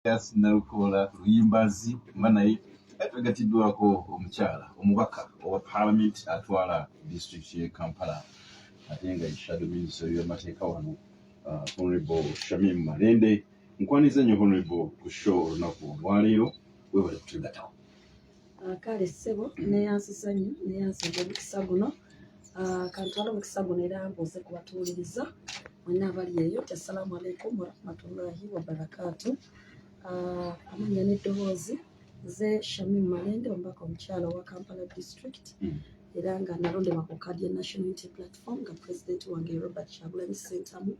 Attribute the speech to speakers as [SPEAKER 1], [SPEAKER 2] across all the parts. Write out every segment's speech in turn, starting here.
[SPEAKER 1] Elias Nalukoola Luyimbazi mba naye twegatiddwako omukyala omubaka owa parliament atwala district ye Kampala ate nga shadow minister w'amateeka wano, Honorable Shamim Malende. Nkwaniza nnyo, Honorable, ku show olunaku olwaleero. Webale kutugattako.
[SPEAKER 2] Kale ssebo, neyansiza nnyo, neyansiza omukisa guno. Kantwale omukisa guno era mbuuze ku batuwuliriza mwenna abali eyo ti assalamu alaikum warahmatullahi wabarakaatu. Amannya n'eddoboozi, nze Shamim Malende, omubaka omukyala owa Kampala District, era nga nalondebwa ku kaadi ya National Unity Platform, nga pulezidenti wange Robert Kyagulanyi Ssentamu.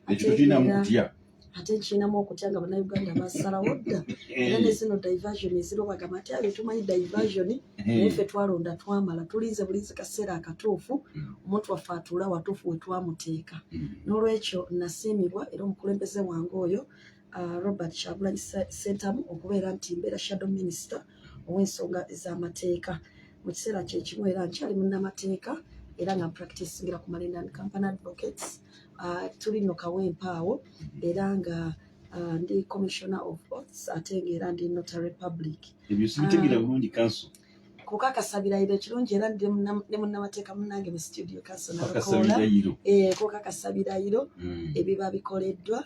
[SPEAKER 1] Ekyo tokirinamu kutya?
[SPEAKER 2] Ate nkirinamu okutya nga Bannayuganda basalawo dda, era ne zino diversion eziriwo bagamba nti abe tumanyi diversion, naye ffe twalonda twamala, tulinze bulinzi kaseera akatuufu omuntu waffe atuula watuufu we twamuteeka. N'olwekyo nasiimibwa era omukulembeze wange oyo, Robert Kyagulanyi Ssentamu, okubeera nti mbeera shadow minister ow'ensonga ez'amateeka. Mu kiseera kyekimu era nkyali munnamateeka era nga mpracticingira ku Malende and Company Advocates. Tuli nno Kawempe awo, era nga ndi commissioner of oaths, ate nga era ndi notary public.
[SPEAKER 1] Ebyo sibitegeera bulungi, kanso.
[SPEAKER 2] Kukakasa birayiro ekirungi, era ndi ne munnamateeka munnange mu studio, kanso
[SPEAKER 1] Kakasa
[SPEAKER 2] Nalukoola.
[SPEAKER 1] birayiro.
[SPEAKER 2] Kukakasa birayiro ebiba bikoleddwa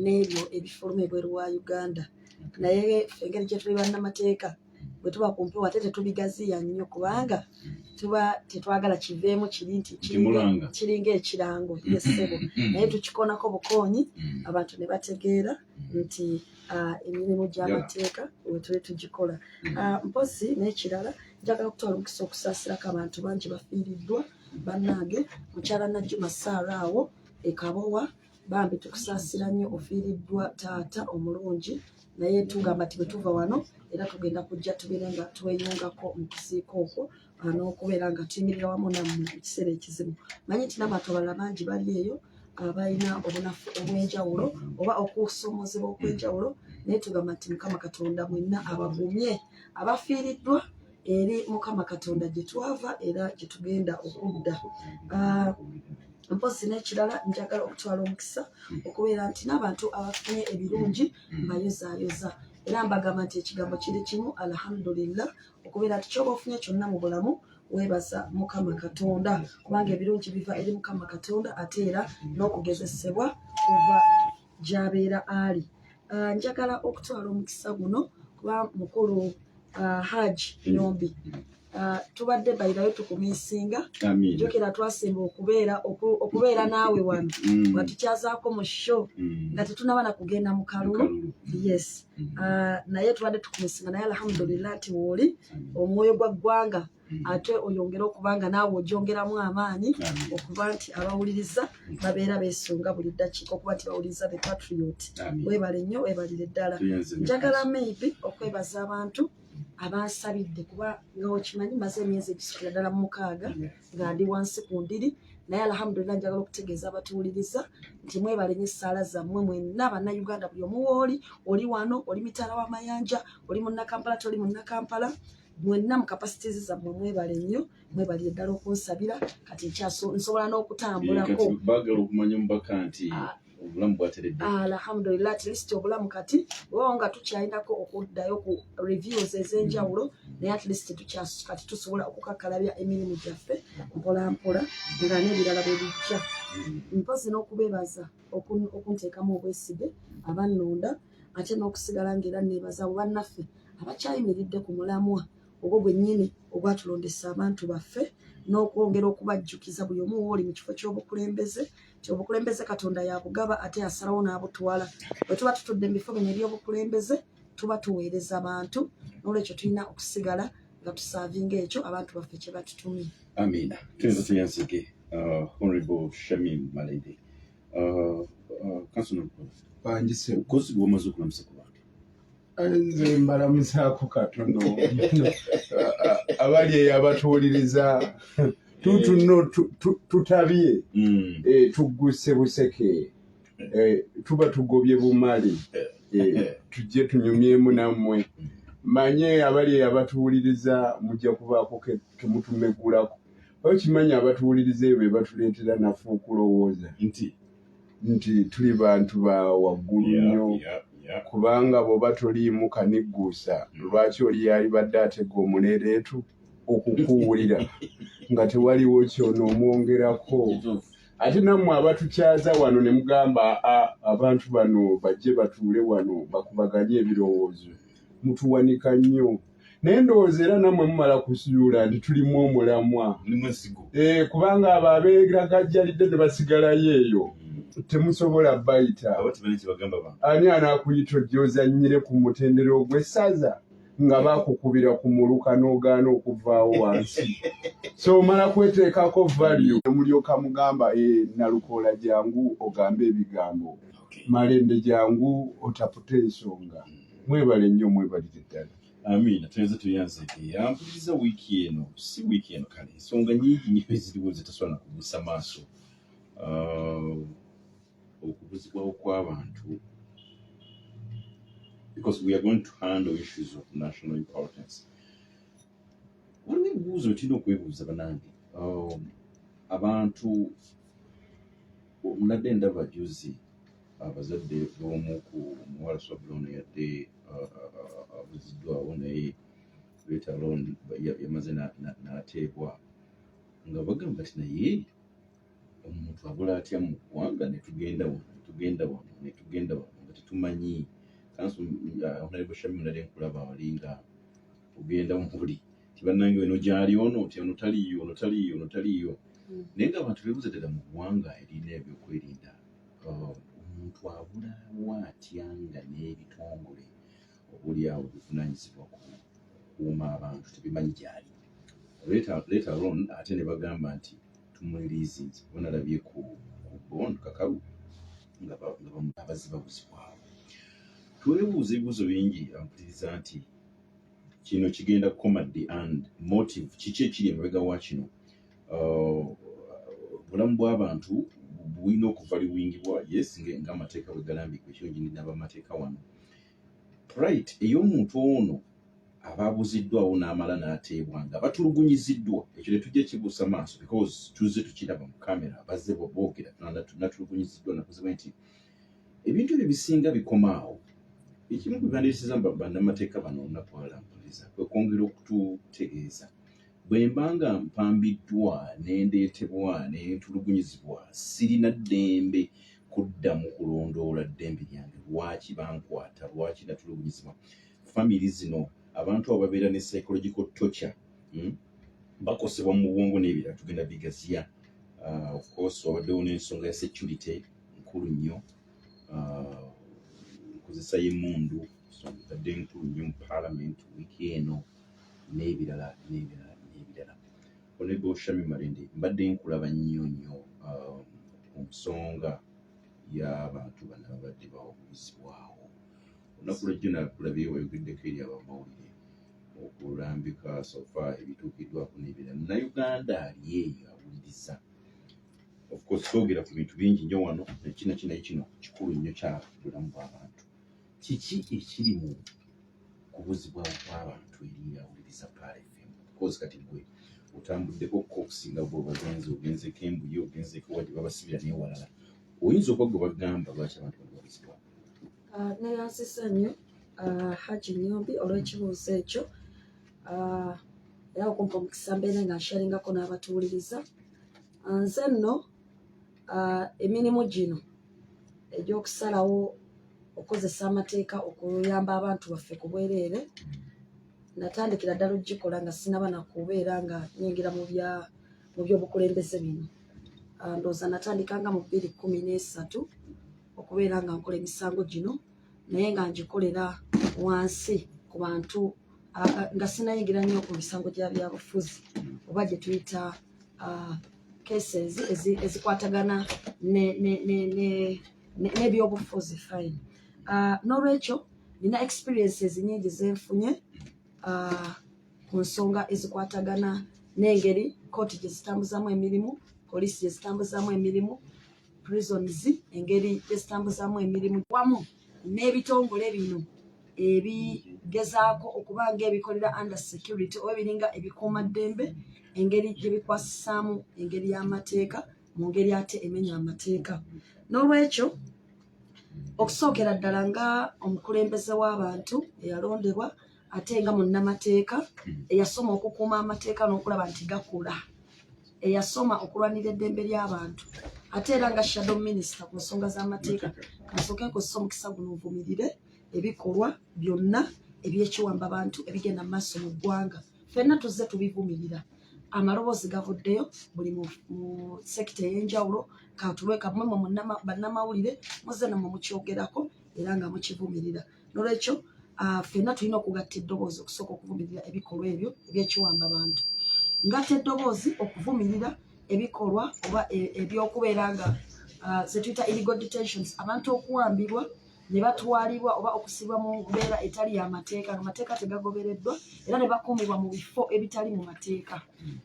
[SPEAKER 2] n'ebyo ebifuluma ebweru wa Uganda. Naye ffe engeri gye tuli bannamateeka, bwe tuba ku mpewo ate tetubigaziya nnyo, kubanga tuba tetwagala kiveemu kiri nti
[SPEAKER 1] Kimulanga.
[SPEAKER 2] Kiringa ekirango, yessebo, naye tukikonako bukoonyi abantu ne bategeera nti emirimu gy'amateeka we tuli tugikola. Mpozi n'ekirala, njagala okutwala omukisa okusaasirako abantu bangi bafiiriddwa bannange. Mukyala Najjuma Saara awo ekabowa, bambi tukusaasira nnyo, ofiiriddwa taata omulungi, naye tugamba nti bwe tuva wano era tugenda kujja tubeere nga tweyungako mu kusiika okwo, n'okubeera nga tuyimirira wamu nammwe mu kiseera ekizibu. Manyi nti n'abantu abalala bangi bali eyo abalina obunafu obw'enjawulo oba okusoomozebwa okw'enjawulo, naye tugamba nti Mukama Katonda mwenna abagumye abafiiriddwa. Eri Mukama Katonda gye twava era gye tugenda okudda. Mpozi n'ekirala, njagala okutwala omukisa okubeera nti n'abantu abafunye ebirungi mbayozaayoza, era mbagamba nti ekigambo kiri kimu, alhamdulillah, okubeera nti kyoba ofunye kyonna mu bulamu weebaza Mukama Katonda, kubanga ebirungi biva eri Mukama Katonda, ate era n'okugezesebwa kuva gy'abeera ali. Njagala okutwala omukisa guno kuba mukulu Haj Nyombi, tubadde bayirayo tukumisinga.
[SPEAKER 1] Amiina.
[SPEAKER 2] Jjukira twasemba okubeera naawe wano nga tukyazaako mu show nga tetunaba na kugenda mu kalulu.
[SPEAKER 1] Kalulu.
[SPEAKER 2] Yes. Naye tubadde tukumisinga, naye alhamdulillah nti wooli omwoyo gwa ggwanga, ate oyongere okuba nga naawe ogyongeramu amaanyi okuba nti abawuliriza babeera beesunga buli ddakiika okuba nti bawuliriza The Patriot. Weebale nnyo, weebalire ddala.
[SPEAKER 1] Tuyenze nnyo.
[SPEAKER 2] Njagala maybe okwebaza abantu abansabidde, kuba nga okimanyi maze emyezi egisukira ddala mu 6 nga ndi wansi ku ndiri, naye alhamdulillah njagala okutegeeza abatuwuliriza nti mwebale nnyo essaala zammwe mwenna Bannayuganda, buli omu wooli, oli wano, oli mitala w'amayanja, oli munnakampala, toli munnakampala, mwenna mu capacities zammwe mwebale nnyo, mwebalire ddala okunsabira. Kati nsobola n'okutambulako.
[SPEAKER 1] Kati baagala okumanya, omubaka, nti obulamu bwateredde?
[SPEAKER 2] Alhamdulillah, at least obulamu kati wewawo nga tukyalinako okuddayo ku reviews ez'enjawulo, naye at least kati tusobola okukakkalabya emirimu gyaffe mpola mpola nga n'ebirala bwe bijja. Mpozi n'okubeebaza okunteekamu obwesige abannonda, ate n'okusigala ng'era neebaza abo bannaffe abakyayimiridde ku mulamwa ogwo gwennyini ogwatulondesa abantu baffe, n'okwongera okubajjukiza buli omu wooli mu kifo ky'obukulembeze nti obukulembeze Katonda yabugaba ate asalawo n'abutwala. Bwe tuba tutudde mu bifo bino eby'obukulembeze, tuba tuweereza bantu, n'olwekyo tulina okusigala nga tusaavinga ekyo abantu baffe kye batutumye.
[SPEAKER 1] Amiina. Tuyinza tuyanzige, Honorable Shamim Malende. Councilor,
[SPEAKER 3] Bangise.
[SPEAKER 1] kozi bw'omaze okulamusa ku bantu.
[SPEAKER 3] Nze mbalamusaako katono abali eyo abatuwuliriza. Tutuno tutabye, tugguse buseke, tuba tugobye bumale, tujje tunyumyemu nammwe. Manye abali eyo abatuwuliriza mujja kubaako kemutumegulako. Okimanyi abatuwuliriza eyo be batuleetera naffe okulowooza
[SPEAKER 1] nti
[SPEAKER 3] nti tuli bantu ba waggulu nnyo. Kubanga bw'oba toliimu kanigguusa, lwaki oli yalibadde atega omuleereetu okukuwulira nga tewaliwo kyonoomwongerako? Ate nammwe abatukyaza wano ne mugamba abantu bano bajje batuule wano bakubaganye ebirowoozo, mutuwanika nnyo. Naye ndowooza era nammwe mumala kuzuula nti tulimu omulamwa, kubanga abo abeeragajjalidde ne basigalayo eyo temusobola bayita. Ani anaakuyita ojja ozannyire ku mutendera ogw'essaza nga bakukubira ku muluka n'ogaana okuvaawo wansi? So omala kweteekako value, mulyoka mugamba, "Nalukoola, jangu ogambe ebigambo. Malende, jangu otapute ensonga." Mwebale nnyo, mwebalire ddala.
[SPEAKER 1] Amiina. Tuyinza tuyanze yampuliriza wiiki eno, si wiiki eno, kale ensonga nyingi nnyo eziriwo zitasobola nakubuusa maaso. Okubuzibwawo kw'abantu, because we are going to handle issues of national importance. Waliwo ebibuuzo byetulina okwebuuza, banange. Abantu nadde ndaba juzi abazadde b'omu ku muwala Swabulon yadde abuziddwawo, naye later on yamaze n'ateebwa, nga bagamba nti naye omuntu abula atya mu ggwanga? Ne tugenda wano, ne tugenda wano, ne tugenda wano nga tetumanyi. Kanso Honorable Shamim, nali nkulaba wali nga ogenda mu buli ti bannange weno gyali ono, ti ono taliiyo, ono taliiyo, ono taliiyo. Naye nga abantu beebuuza ddala, mu ggwanga erina ebyokwerinda, omuntu abulawo atya nga n'ebitongole obuli awo bivunaanyizibwa ku kukuuma abantu tebimanyi gyali? Later on ate ne bagamba nti tumureleasinze. Bonalabye ku bond kakalu nga abazzi babuzibwawo. Twebuuza ebibuuzo bingi ampuliriza nti kino kigenda kukoma ddi and motive kiki ekiri emabega wa kino? Bulamu bw'abantu bulina okuvaluingibwa, yes, ng'amateeka bwe galambikwa. Ekirungi ndi n'abamateeka wano. Right, ey'omuntu ono aba abuziddwawo n'amala n'ateebwa nga batulugunyiziddwa, ekyo tetujja kibuusa maaso because tuzze tukiraba mu kamera, bazze boogera natulugunyiziddwa, nakozebwa nti ebintu ebyo bisinga bikoma awo. Ekimu ku bibandiisiza bannamateeka bano olunaku olwalampuliriza kwe kwongera okututegeeza, bwe mba nga mpambiddwa ne ndeetebwa ne ntulugunyizibwa, sirina ddembe kuddamu kulondoola ddembe lyange? Lwaki bankwata? Lwaki natulugunyizibwa? Family zino, abantu abo babeera ne psychological torture, Bakosebwa mu bwongo n'ebirala, tugenda bigaziya. Of course wabaddewo n'ensonga ya security nkulu nnyo, nkozesa y'emmundu, nsonga ebadde nkulu nnyo mu parliament wiiki eno, n'ebirala n'ebirala n'ebirala. Honorable Shamim Malende, mbadde nkulaba nnyo nnyo ku nsonga y'abantu bano ababadde bawuguzibwawo. Olunaku lwejjo nakulabye wayogeddeko eri abamawulire okulambika so far ebituukiddwako n'ebirala. Munnayuganda ali eyo awuliriza, of course twogera ku bintu bingi nnyo wano, nekino kino kino kikulu nnyo kya bulamu bw'abantu. Kiki ekiri mu kubuzibwawo kw'abantu eri awuliriza Pearl FM? Because kati gwe otambuddeko ko okusinga bwe bagenze, ogenzeko embuye, ogenzeko wa gye babasibira newalala, oyinza okuba gwe bagamba lwaki abantu bano babuzibwawo?
[SPEAKER 2] Neyanzisa nnyo, Haji Nyombi, olw'ekibuuzo ekyo, era okumpa omukisa mbeere nga nsharingako n'abatuwuliriza. Nze nno emirimu gino egy'okusalawo okukozesa amateeka okuyamba abantu baffe ku bwereere natandikira ddala okugikola nga sinaba nakubeera nga nyingira mu byobukulembeze bino. Ndowooza natandika nga mu 2013 okubeera nga nkola emisango gino, naye nga ngikolera wansi ku bantu, nga sinayingira nnyo ku misango gya byabufuzi oba gye tuyita cases ezikwatagana n'ebyobufuzi. Fine. N'olwekyo nina experiences nyingi zenfunye ku nsonga ezikwatagana n'engeri kooti gye zitambuzamu emirimu, poliisi gye zitambuzaamu emirimu, prisons engeri gye zitambuzaamu emirimu, wamu n'ebitongole bino ebigezaako okuba nga ebikolera under security oba ebiringa ebikuumaddembe, engeri gye bikwasisaamu engeri y'amateeka mu ngeri ate emenya amateeka. N'olwekyo Okusookera ddala, nga omukulembeze w'abantu eyalondebwa, ate nga munnamateeka eyasoma okukuuma amateeka n'okulaba nti gakula, eyasoma okulwanira eddembe ly'abantu, ate era nga shadow minister ku nsonga z'amateeka, kansooke nkozesa omukisa guno nvumirire ebikolwa byonna ebyekiwamba bantu ebigenda mu maaso mu ggwanga. Ffenna tuzze tubivumirira, amaloboozi gavuddeyo buli mu sector ey'enjawulo. Katulwe kamwe mu bannamawulire muzze nammwe mukyogerako era nga mukivumirira. Nolwekyo ffenna tulina okugatta eddoboozi okusooka okuvumirira ebikolwa ebyo ebyekiwamba bantu. Ngatta eddoboozi okuvumirira ebikolwa oba ebyokubeera nga zetuyita illegal detentions, abantu okuwambibwa ne batwalibwa oba okusibwa mu mbeera etali y'amateeka, nga amateeka tegagobereddwa, era ne bakuumibwa mu bifo ebitali mu mateeka.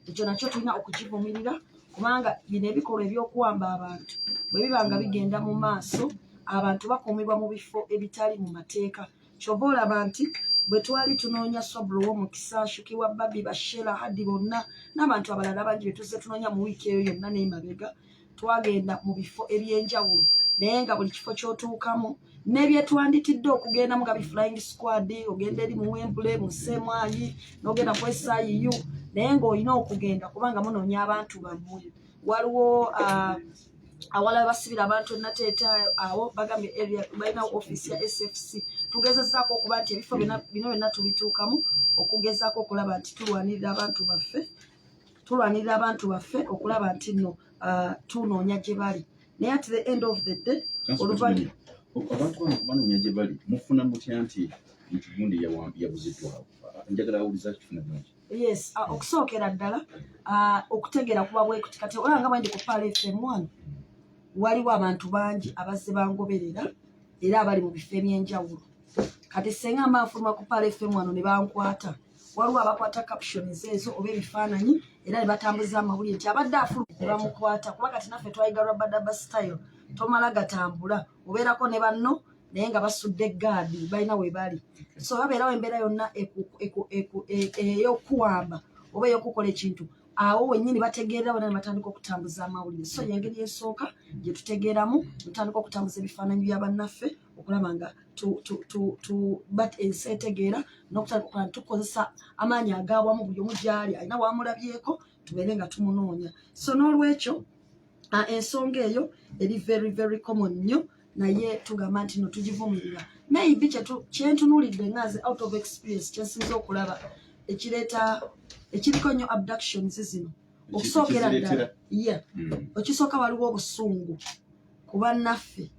[SPEAKER 2] Ekyo nakyo tulina okukivumirira, kubanga bino ebikolwa ebyokuwamba abantu bwe biba nga bigenda mu maaso, abantu bakuumibwa mu bifo ebitali mu mateeka. Kyova olaba nti bwe twali tunoonya Swabro w'Omukisa, Shukiwa, Babi, Bashela Hadi bonna n'abantu abalala bangi be tuzze tunoonya mu wiiki eyo yonna n'emabega, twagenda mu bifo ebyenjawulo, naye nga buli kifo ky'otuukamu n'ebyetwanditidde okugendamu nga bi flying squad, ogenda eri mu Wembley, mu Semwayi, n'ogenda ku SIU, naye ng'olina okugenda kubanga munoonya abantu bammwe. Waliwo awalala basibira abantu enateeta awo, bagambye area balina ofiisi ya SFC. Tugezezaako okuba nti ebifo bino byonna tubituukamu okugezaako okulaba nti tulwanirira abantu baffe, tulwanirira abantu baffe okulaba nti nno tunoonya gye bali. Naye at the end of the day,
[SPEAKER 1] oluvannyuma abantu bano banoonya gye bali, mufuna mutya nti gundi yabuziddwawo? Njagala awuliza kifuna bulungi.
[SPEAKER 2] Yes, okusookera ddala, okutegeera kuba bwekuti. Kati olaba nga bwendi ku Pearl FM wano, waliwo abantu bangi abazze bangoberera era abali mu bifo ebyenjawulo. Kati senga mba nfuluma ku Pearl FM wano ne bankwata, waliwo abakwata captions ezo oba ebifaananyi era ne batambuza amawulire nti abadde afuluma ne bamukwata. Kuba kati naffe twayiga rub-a-dub style, tomala gatambula, obeerako ne banno naye nga basudde gaadi, balina we bali. So babeerawo embeera yonna ey'okuwamba oba ey'okukola ekintu, awo wennyini bategeerera bonna ne batandika okutambuza amawulire. So yengeri esooka gye tutegeeramu, tutandika okutambuza ebifaananyi bya bannaffe okulaba nga ensi etegeera, n'okutandika okulaba tukozesa amaanyi agawamu, buli omu gyali alina wamulabyeko, tubeere nga tumunoonya. So n'olwekyo ensonga eyo eri very very common nnyo, naye tugamba nti no tugivumirira. Maybe kyentunuulidde nga nze out of experience, kyensinza okulaba ekireeta ekiriko nnyo abductions zino, okusookera ddala ye ekisooka, waliwo obusungu ku bannaffe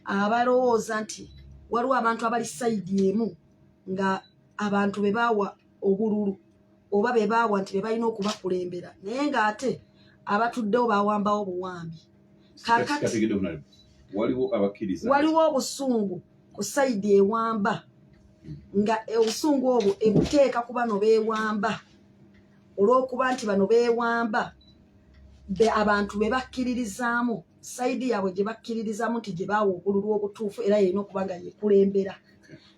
[SPEAKER 2] abalowooza nti waliwo abantu abali side emu nga abantu be baawa obululu oba be baawa nti be balina okubakulembera, naye ng'ate abatuddewo bawambawo buwambi.
[SPEAKER 1] Kakati waliwo abakkiriza
[SPEAKER 2] waliwo obusungu ku side ewamba, nga obusungu obwo ebuteeka ku bano beewamba, olw'okuba nti bano beewamba be abantu be bakkiririzaamu, side yaabwe gye bakkiririzaamu nti gye baawa obululu obutuufu era yerina okuba nga yekulembera.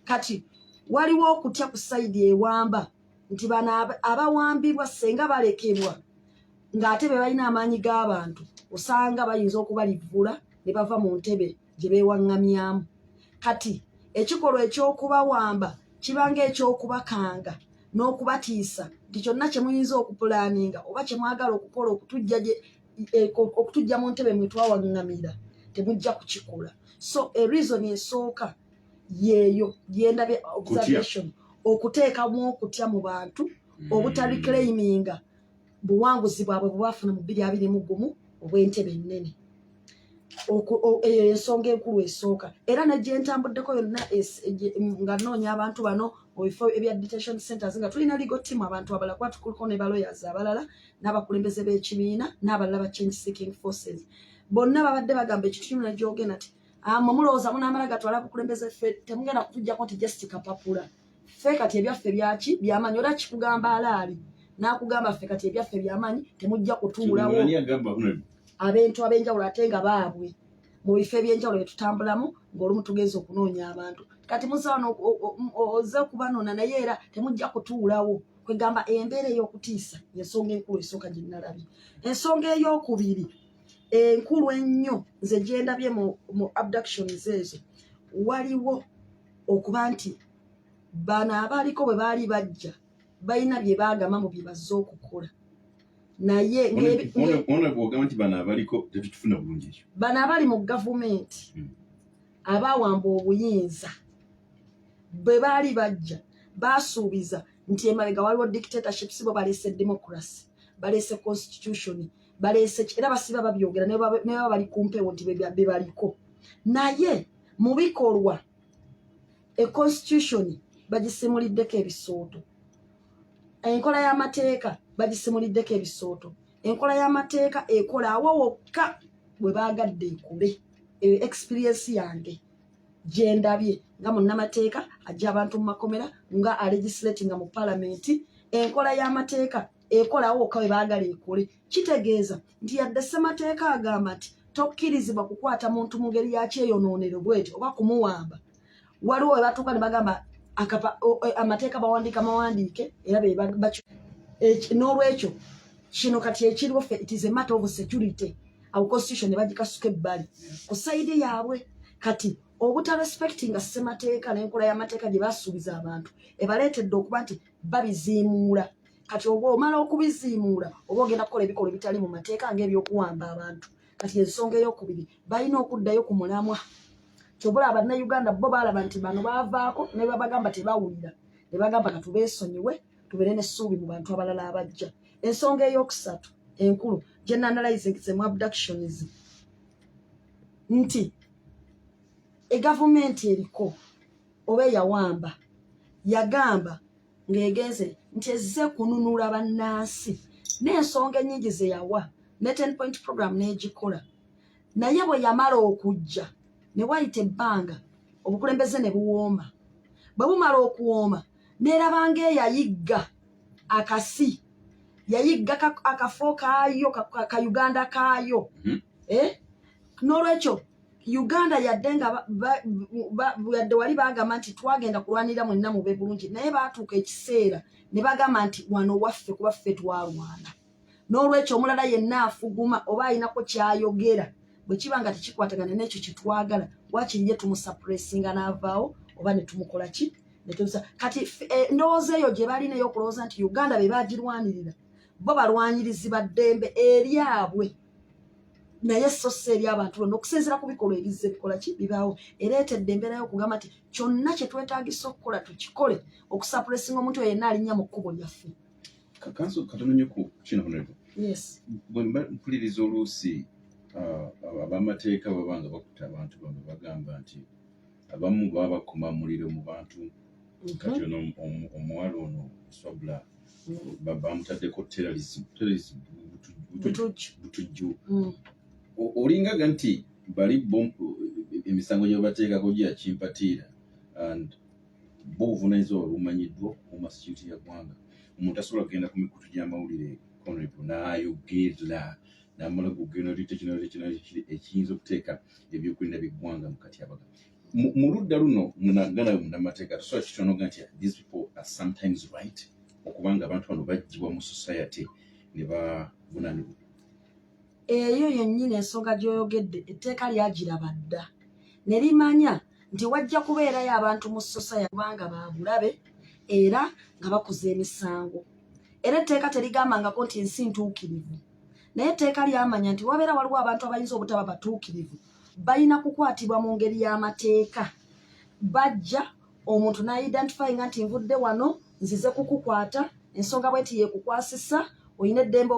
[SPEAKER 2] Kati waliwo okutya ku side ewamba nti bano abawambibwa senga balekebwa ng'ate be balina amaanyi g'abantu, osanga bayinza okubalivvula ne bava mu ntebe gye beewaŋŋamyamu. Kati ekikolwa eky'okubawamba kibanga eky'okubakanga n'okubatiisa nti kyonna kye muyinza okupulaninga oba kye mwagala okukola okutujja mu ntebe mwe twawaŋŋamira, temujja kukikola. So e reason esooka yeeyo gyendabye, observation, okuteekamu okutya mu bantu obutareclaiminga buwanguzi bwabwe bwe bwafuna mu 2021 obw'entebe ennene. Eyo ensonga enkulu esooka. Era ne gye ntambuddeko yonna nga nnoonya abantu bano mu bifo ebya detention centers, nga tulina legal team, abantu abalala, kuba tukuliko ne balawyers abalala n'abakulembeze b'ekibiina n'abalala ba change seeking forces, bonna babadde bagamba ekintu kimu negyogenda nti, "Ah, mwe mulowooza munaamala gatwala bukulembeze, ffe temugenda kutuggyako nti just kapapula. Ffe kati ebyaffe byaki byamaanyi." Era kikugamba alaali n'akugamba, "Ffe kati ebyaffe byamaanyi, temujja kutuulawo."
[SPEAKER 1] Ani agamba honorable?
[SPEAKER 2] Abantu ab'enjawulo, ate nga baabwe mu bifo ebyenjawulo bye tutambulamu ng'olumu tugenza okunoonya abantu. Kati muzaano oze okubanona, naye era temujja kutuulawo. Kwegamba embeera ey'okutiisa yensonga enkulu esooka gye nalabye. Ensonga ey'okubiri Enkulu ennyo nze gyendabye mu abductions ezo, waliwo okuba nti bano abaliko bwe baali bajja balina bye baagamba mu bye bazze okukola, naye
[SPEAKER 1] Bwogamba nti bano abaliko, tetukifuna bulungi ekyo.
[SPEAKER 2] Bano abali mu gavumenti abawamba obuyinza, bwe baali bajja basuubiza nti emabega waliwo dictatorship, si bo baleese democracy, baleese constitution, baleese era basiba babyogera ne baba bali ku mpewo nti be baliko. Naye mu bikolwa, e constitution bagisimuliddeko ebisooto, enkola y'amateeka bagisimuliddeko ebisooto. Enkola y'amateeka ekola awo wokka bwe baagadde ekole. Eyo experience yange gyendabye nga munnamateeka ajja abantu mu makomera, nga alegislatinga mu palamenti. Enkola y'amateeka ekolawo wokka bwe baagala ekole. Kitegeeza nti yadde ssemateeka agamba nti tokkirizibwa kukwata muntu mu ngeri ya kyeyonoonero bweti oba kumuwamba, waliwo we batuuka ne bagamba amateeka bawandiika mawandiike era be n'olwekyo kino kati ekiriwo ffe, it is a matter of security. Awo constitution ne bagikasuka ebbali ku side yaabwe. Kati obutarespectinga ssemateeka n'enkola y'amateeka gye basuubiza abantu ebaleetedde okuba nti babiziimuula. Kati oba omala okubiziimuula, oba ogenda kukola ebikolwa ebitali mu mateeka ng'ebyokuwamba abantu. Kati ensonga eyokubiri, balina okuddayo ku mulamwa. Kyobula Abannayuganda bo baalaba nti bano baavaako ne babagamba tebawulira, ne bagamba katubeesonyiwe, tubeere n'essuubi mu bantu abalala abajja. Ensonga eyokusatu enkulu gye nanalyzinze mu abductions nti egavumenti eriko oba eyawamba yagamba ng'egenze nti ezze kununula bannansi n'ensonga ennyingi ze yawa ne 10 point program n'egikola. Naye bwe yamala okujja ne wayita ebbanga, obukulembeze ne buwooma. Bwe bumala okuwooma, neeraba ng'eyayigga akasi, yayigga akafo kaayo ka Uganda kaayo. Eh? N'olwekyo Uganda yadde nga yadde wali bagamba nti twagenda kulwanirira mwenna mube bulungi, naye baatuuka ekiseera ne bagamba nti wano waffe, kuba ffe twalwana. N'olwekyo omulala yenna afuguma oba alinako kyayogera, bwe kiba nga tekikwatagana n'ekyo kyetwagala, wakiri ye tumusuppressinga n'avaawo oba ne tumukola ki ne kati endowooza eyo gye balina ey'okulowooza nti Uganda be bagirwanirira, bo balwanyirizi ba ddembe eryabwe naye so si eri abantu bonna. Okusinziira ku bikolwa ebizze bikola ki bibaawo, ereetedde embeera y'okugamba nti kyonna kye twetaagisa okukola tukikole okusuppressinga omuntu oyo yenna alinnya mu kkubo lyaffe.
[SPEAKER 1] Kanso katono nnyo ku kino, honorable.
[SPEAKER 2] Yes.
[SPEAKER 1] Bwe mba mpuliriza oluusi ab'amateeka baba nga bakutte abantu bano, bagamba nti abamu baba bakuma muliro mu bantu. Kati ono omuwala ono Swabra bamutaddeko terrorism, terrorism,
[SPEAKER 2] butujju.
[SPEAKER 1] Butujju. Olingaga nti bali bo emisango gye babateekako gya kimpatiira and bo obuvunanyizibwa bwe bumanyiddwa okukuuma security ya ggwanga. Omuntu asobola kugenda ku mikutu gy'amawulire, honorable, n'ayogera n'amala kugenda leeta kino, leeta kino, leeta kiri ekiyinza okuteeka ebyokwerinda by'eggwanga mu katyabaga. Mu ludda luno munagana munnamateeka, tosobola kitonoga nti these people are sometimes right okubanga abantu bano baggyibwa mu society ne bavunaanibwa?
[SPEAKER 2] Eyo yennyini ensonga gy'oyogedde, etteeka lyagiraba dda ne limanya nti wajja kubeerayo abantu mu society kubanga babulabe era nga bakuza emisango. Era etteeka terigambangako nti ensi ntuukirivu, naye etteeka lyamanya nti wabeera waliwo abantu abayinza obutaba batuukirivu, balina kukwatibwa mu ngeri y'amateeka. Bajja omuntu n'aidentifyinga nti nvudde wano nzize kukukwata, ensonga bweti yekukwasisa, olina eddembe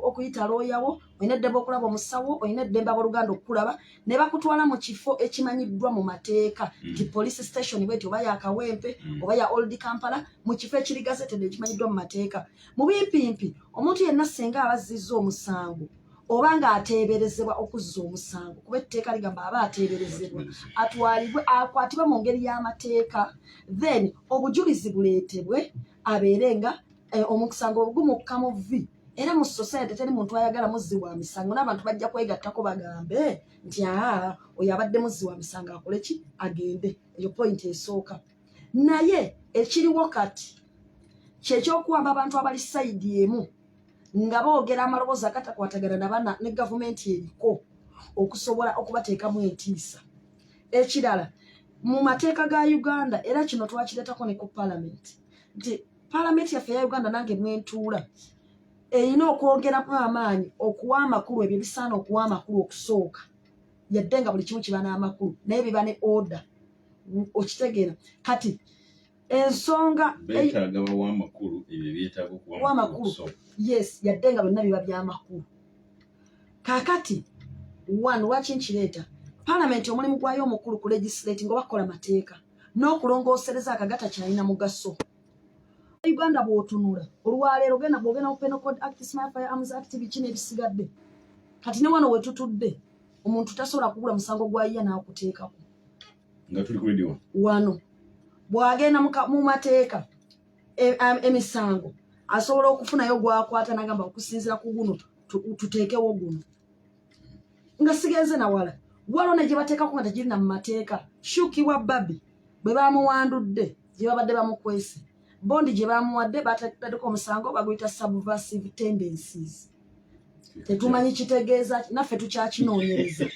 [SPEAKER 2] okuyita looyawo, olina eddembe okulaba omusawo, olina eddembe abooluganda okukulaba, ne bakutwala mu kifo ekimanyiddwa mu mateeka nti police station bweti, oba ya Kawempe oba ya Old Kampala, mu kifo ekiri gazetted ekimanyiddwa mu mateeka. Mu bimpimpi, omuntu yenna singa aba azzizza omusango oba ng'ateeberezebwa okuzza omusango, kuba etteeka ligamba aba ateeberezebwa, atwalibwe akwatibwe mu ngeri y'amateeka, then obujulizi buleetebwe, abeere nga omusango gumukka mu vvi. Era mu society teri muntu ayagala muzzi wa misango, n'abantu bajja kwegattako bagambe nti aa, oyo abadde muzzi wa misango, akole ki? Agende. Eyo point esooka. Naye ekiriwo kati kyekyokuwamba abantu abali side emu. Nga boogera amaloboozi agatakwatagana nabana ne gavumenti eriko okusobola okubateekamu entiisa. Ekirala, mu mateeka ga Uganda, era kino twakireetako ne ku palamenti, nti palamenti yaffe eya Uganda, nange mwentuula, erina okwongeramu amaanyi okuwa amakulu ebyo bisaana okuwa amakulu okusooka, yadde nga buli kimu kiba n'amakulu, naye biba ne order, okitegeera? Kati ensonga
[SPEAKER 1] Beetaaga bawa amakulu ebyo byetaaga okuwa
[SPEAKER 2] Okuwa amakulu.
[SPEAKER 1] Okusooka.
[SPEAKER 2] Yes, yadde nga byonna biba by'amakulu. Kaakati one, lwaki nkireeta? Palamenti omulimu gwayo omukulu ku legislating oba kukola mateeka n'okulongoosereza akagata kyalina mugaso. Uganda bw'otunula olwaleero, genda bw'ogenda mu Penal Code Act, Smart Firearms Act, biki n'ebisigadde, kati ne wano wetutudde omuntu tasobola kugula musango gwa yiya n'akuteekako.
[SPEAKER 1] Nga tuli ku radio.
[SPEAKER 2] Wano bw'agenda mu mateeka emisango asobola okufunayo gwakwata nagamba okusinziira ku guno tuteekewo guno, nga sigenze nawala. Waliwo ne gye bateekako nga tegirina mu mateeka. Shukibwa Babi bwe bamuwandudde, gye babadde bamukwese, bondi gye bamuwadde bataddeko omusango baguyita subversive tendencies. Tetumanyi kitegeeza ki, naffe tukyakinoonyereza.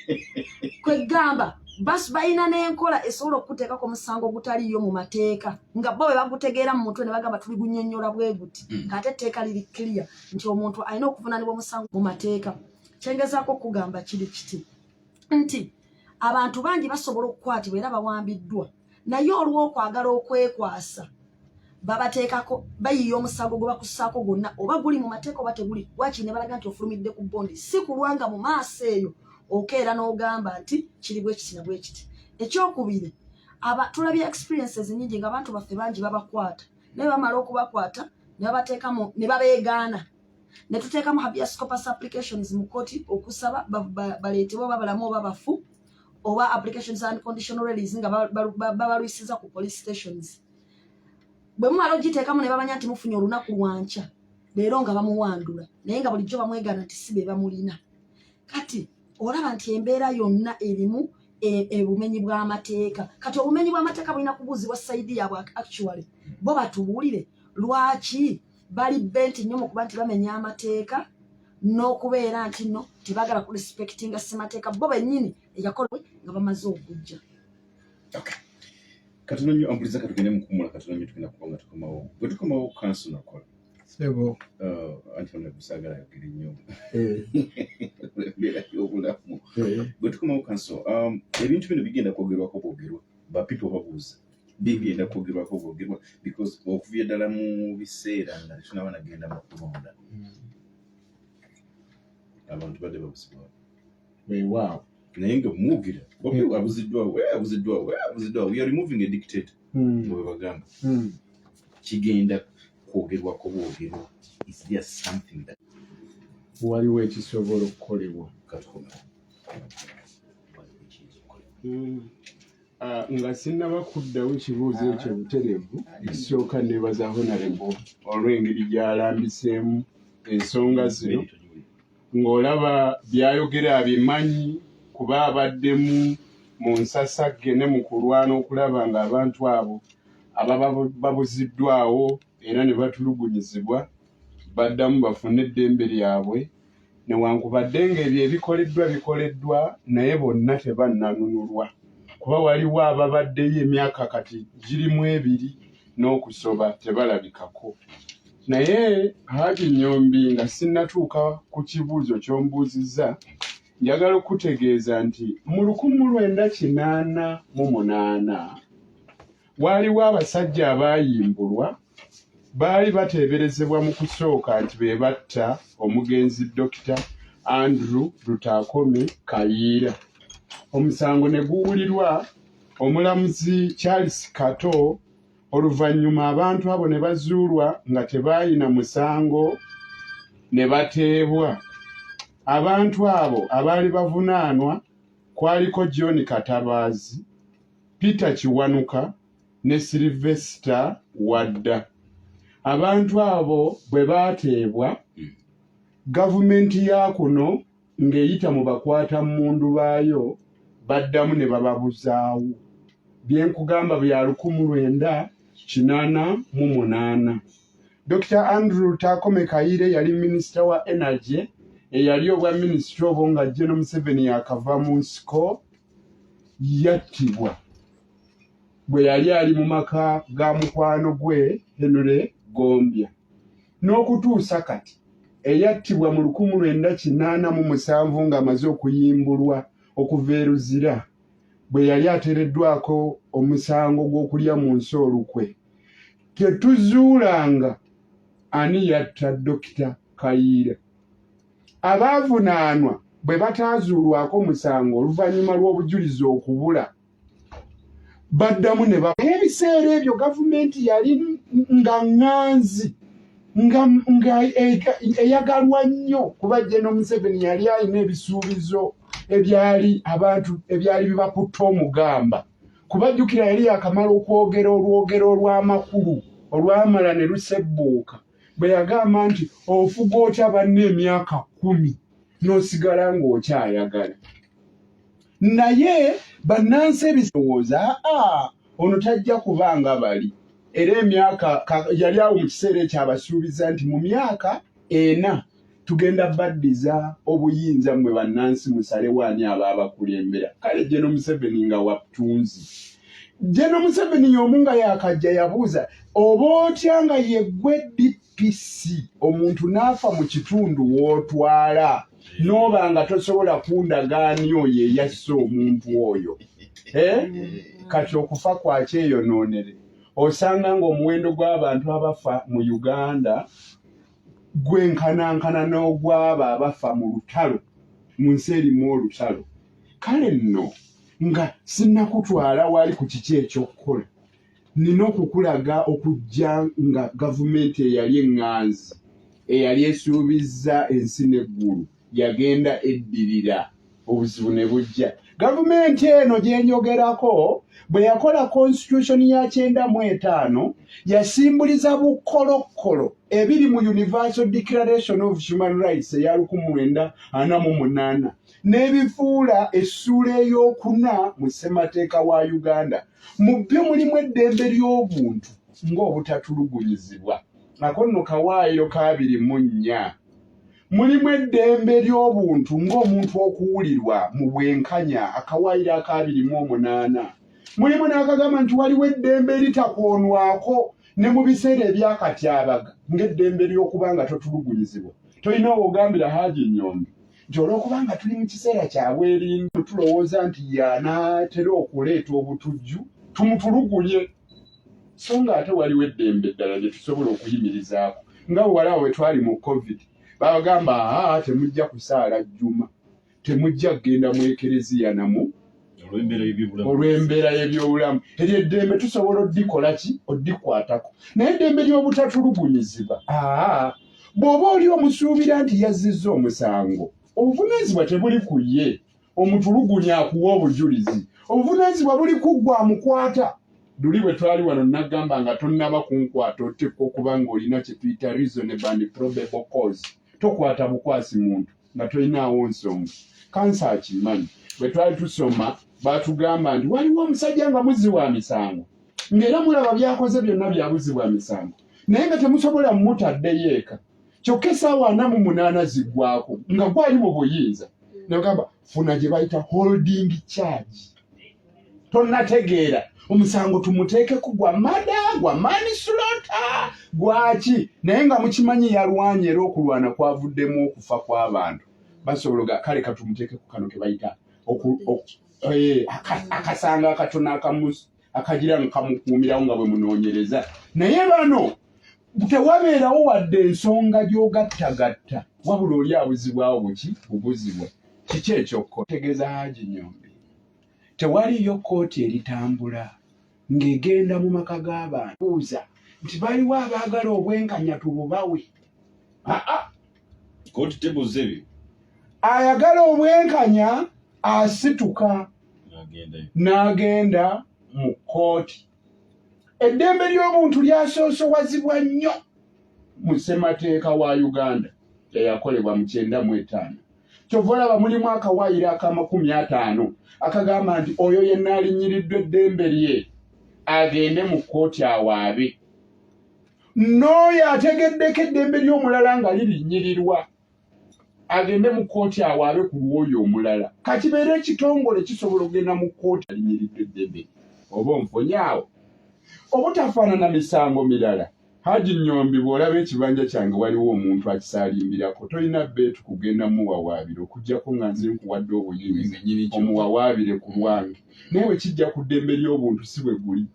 [SPEAKER 2] Kwegamba basi balina n'enkola esobola okukuteekako omusango ogutaliiyo mu mateeka, nga bo bwe bagutegeera mu mutwe ne bagamba tuli gunyonnyola bwe guti. Kate etteeka liri clear nti omuntu alina okuvunaanibwa omusango mu mateeka. Kyengezaako okugamba kiri kiti nti abantu bangi basobola okukwatibwa era bawambiddwa, naye olw'okwagala okwekwasa babateekako, bayiiya omusango gwe bakussaako gwonna, oba guli mu mateeka oba teguli, waki ne balaga nti ofulumidde ku bondi, si kulwanga mu maaso eyo okeera n'ogamba nti kiri bwe kiti na bwe kiti. Ekyokubiri, aba tulabye experiences nyingi nga abantu baffe bangi babakwata, naye bamala okubakwata ne babateekamu ne babeegaana, ne tuteekamu habeas corpus applications mu kooti okusaba baleetebwe oba balamu oba bafu, oba applications and conditional release nga babalwisiza ku police stations. Bwe mumala ogiteekamu ne bamanya nti mufunye olunaku lwankya leero nga bamuwandula, naye nga bulijjo bamwegaana nti si be bamulina. Kati olaba nti embeera yonna erimu obumenyi bw'amateeka. Kati obumenyi bw'amateeka bulina kubuuzibwa side yaabwe. Actually, bo batubuulire lwaki bali bent nnyo mu kuba nti bamenya amateeka n'okubeera nti nno tebagala kurespectinga ssemateeka bo bennyini eyakolwe nga bamaze okujja.
[SPEAKER 1] Katono nnyo ambuliza, katugende mukuwumula katono nnyo, tugenda kuba nga tukomawo. Bwe tukomawo, kanso nakola
[SPEAKER 3] Sebo.
[SPEAKER 1] Anti honorable saagala ayogere nnyo embeera y'obulamu. Bwe tukomawo, kanso, ebintu bino bigenda kwogerwako bwogerwa, ba people babuuza, bigenda kwogerwako bwogerwa, because okuviira ddala mu biseera nga tetunaba nagenda mu kulonda, abantu badde babuzibwawo.
[SPEAKER 3] Weewaawo.
[SPEAKER 1] Naye nga mwogera Bobi abuziddwawo, abuziddwawo, abuziddwawo, we are removing a dictator, nga bwe bagamba. Kigenda kwogerwako bwogerwa. Is there something that
[SPEAKER 3] Waliwo ekisobola okukolebwa?
[SPEAKER 1] Katukomewo, waliwo ekiyinza okukolebwa?
[SPEAKER 3] Ah, nga sinnaba kuddawo kibuuzo ekyo butereevu, ekisooka neebaza honorable olw'engeri gy'alambiseemu ensonga zino, ng'olaba by'ayogera abimanyi, kuba abaddemu mu nsasagge ne mu kulwana okulaba ng'abantu abo ababa babuziddwawo era ne batulugunyizibwa baddamu bafune eddembe lyabwe, newankubadde ng'ebyo ebikoleddwa bikoleddwa, naye bonna tebannanunulwa, kuba waliwo ababaddeyo emyaka kati girimu 2 n'okusoba tebalabikako. Naye Haji Nyombi, nga sinnatuuka ku kibuuzo ky'ombuuzizza, njagala okutegeeza nti mu 1988 waaliwo abasajja abaayimbulwa. Baali bateeberezebwa mu kusooka nti be batta omugenzi Dr. Andrew Lutakoome Kayiira. Omusango ne guwulirwa omulamuzi Charles Kato. Oluvannyuma abantu abo ne bazuulwa nga tebaayina musango ne bateebwa. Abantu abo abaali bavunaanwa kwaliko John Katabaazi, Peter Kiwanuka ne Sylvester Wadda. Abantu abo bwe baateebwa, gavumenti ya kuno ng'eyita mu bakwatammundu baayo baddamu ne bababuzaawo. Bye nkugamba bya 1988. Dr. Andrew Takome Kaire yali minisita wa energy eyali obwa minisita obwo nga General Museveni yakava mu nsiko, yattibwa bwe yali ali mu maka ga mukwano gwe Henry Gombya. N'okutuusa kati eyattibwa mu 1987 ng'amaze okuyimbulwa okuva e Luzira bwe yali ateereddwako omusango gw'okulya mu nsi olukwe, tetuzuulanga ani yatta Dokita Kayiira. Abaavunaanwa bwe bataazuulwako musango oluvannyuma lw'obujulizi okubula, baddamu ne ba ebiseera ebyo gavumenti yali nga ŋŋanzi nga nga eyagalwa nnyo kuba General Museveni yali alina ebisuubizo ebyali abantu ebyali bibakutte omugamba kuba jjukira yali yakamala okwogera olwogero olw'amakulu olwamala ne lusebbuuka bwe yagamba nti ofuga otya banna emyaka kkumi n'osigala ng'okyayagala naye bannansi ebirowooza aa ono tajja kuba nga bali era emyaka yali awo mu kiseera ekyo abasuubiza nti mu myaka ena tugenda baddiza obuyinza mmwe bannansi musalewo ani aba abakulembera kale General Museveni nga watunzi General Museveni y'omu nga yakajja yabuuza oba otya nga yeggwe PC omuntu n'afa mu kitundu w'otwala n'oba nga tosobola kundaga ani oyo eyasse omuntu oyo eh? Kati okufa kwakyeyonoonere osanga ng'omuwendo gw'abantu abafa mu Uganda gwenkanankana n'ogw'abo abafa mu lutalo mu nsi erimu olutalo. Kale nno nga sinnakutwala wali ku kiki eky'okukola Nina okukulaga okujja nga gavumenti eyali eŋŋanzi eyali esuubizza ensi n'eggulu yagenda eddirira obuzibu ne bujja. Gavumenti eno gye njogerako bwe yakola constitution ya 95 yasimbuliza bukolokkolo ebiri mu Universal Declaration of Human Rights eya 1948 n'ebifuula essuula ey'okuna mu ssemateeka wa Uganda. Mu byo mulimu eddembe ly'obuntu ng'obutatulugunyizibwa. Ako nno kawaayiro ka 24. Mulimu eddembe ly'obuntu ng'omuntu okuwulirwa mu bwenkanya, akawaayiro aka 28. Mulimu n'akagamba nti waliwo eddembe eritakoonwako ne mu biseera ebyakatyabaga ng'eddembe ly'okuba nga totulugunyizibwa. Tolina w'ogambira Haji Nyombi nti olw'okuba nga tuli mu kiseera kya bwerinde tulowooza nti y'anaatera okuleeta obutujju tumutulugunye, so nga ate waliwo eddembe eddala lye tusobola okuyimirizaako nga bwe walaba bwe twali mu covid babagamba aa temujja kusaala jjuma temujja kugenda mu ekereziya namu olw'embeera y'ebyobulamu eryo eddembe tusobola odikola ki odikwatako naye eddembe ly'obutatulugunyizibwa aa bw'oba oli omusuubira nti yazzizza omusango obuvunaanyizibwa tebuli ku ye omutulugunya akuwa obujulizi obuvunaanyizibwa buli ku ggwe amukwata luli bwe twali wano nagamba nga tonnaba kunkwata oteekwa okuba ng'olina kye tuyita reasonable and probable cause tokwata bukwasi muntu nga tolinaawo nsonga kansa akimanyi bwe twali tusoma batugamba nti waliwo omusajja nga muzzi wa misango ng'era mulaba byakoze byonna byabuzi bwa misango naye nga temusobola mutaddeyo eka kyokka essaawa 48 ziggwako nga gwali mu buyinza nagamba funa gye bayita holding charge tonnategeera omusango tumuteekeko gwa mada gwa manslaughter gwaki naye nga mukimanyi yalwanye era okulwana kwavuddemu okufa kw'abantu basobola ga kale katumuteekeko kano ke bayita eh, akasango akatono akagira nga kamukuumirawo nga bwe munoonyereza naye bano tewabeerawo wadde ensonga gy'ogattagatta wabula oli abuzibwawo buki bubuzibwa kiki ekyokko tegeeza Haji Nyombi tewaliyo kkooti eritambula ng'egenda mu maka g'abantu buuza nti baliwo abaagala obwenkanya tububawe aa
[SPEAKER 1] kkooti tebuuza ebyo
[SPEAKER 3] ayagala obwenkanya asituka n'agenda mu kkooti eddembe ly'obuntu lyasoosowazibwa nnyo mu ssemateeka wa Uganda eyakolebwa mu 95 kyova olaba mulimu akawaayiro aka 50 akagamba nti oyo yenna alinnyiriddwa eddembe lye agende mu kkooti awaabe. N'oyo ategeddeko eddembe ly'omulala nga lirinnyirirwa agende mu kkooti awaabe ku lw'oyo omulala. Kakibeere ekitongole kisobola okugenda mu kkooti alinnyiriddwa eddembe oba onfunye awo. Obutafaanana misango mirala, Haji Nyombi bw'olaba ekibanja kyange waliwo omuntu akisaalimbirako tolina bbeetu kugenda muwawaabira okuggyako nga nze nkuwadde obuyinza omuwawaabire ku lwange. Naye bwe kijja ku ddembe ly'obuntu si bwe guli.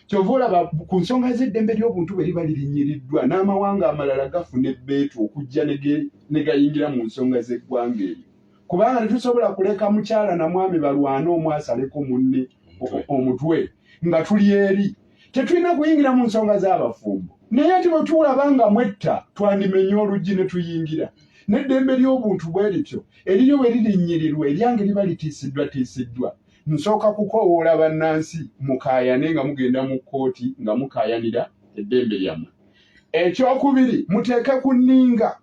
[SPEAKER 3] Kyova olaba ku nsonga z'eddembe ly'obuntu bwe liba lirinnyiriddwa n'amawanga amalala gafuna ebbeetu okujja ne gayingira mu nsonga z'eggwanga eryo kubanga tetusobola kuleka mukyala na mwami balwane omu asaleko munne omutwe nga tuli eri. Tetulina kuyingira mu nsonga z'abafumbo naye nti bwe tulaba nga mwetta twandimenye oluggi ne tuyingira. N'eddembe ly'obuntu bwe lityo eriryo bwe lirinnyirirwa eryange liba litiisiddwatiisiddwa. Nsooka kukoowoola bannansi mukaayane nga mugenda mu kkooti nga mukaayanira eddembe lyammwe. Ekyokubiri, muteeke ku nninga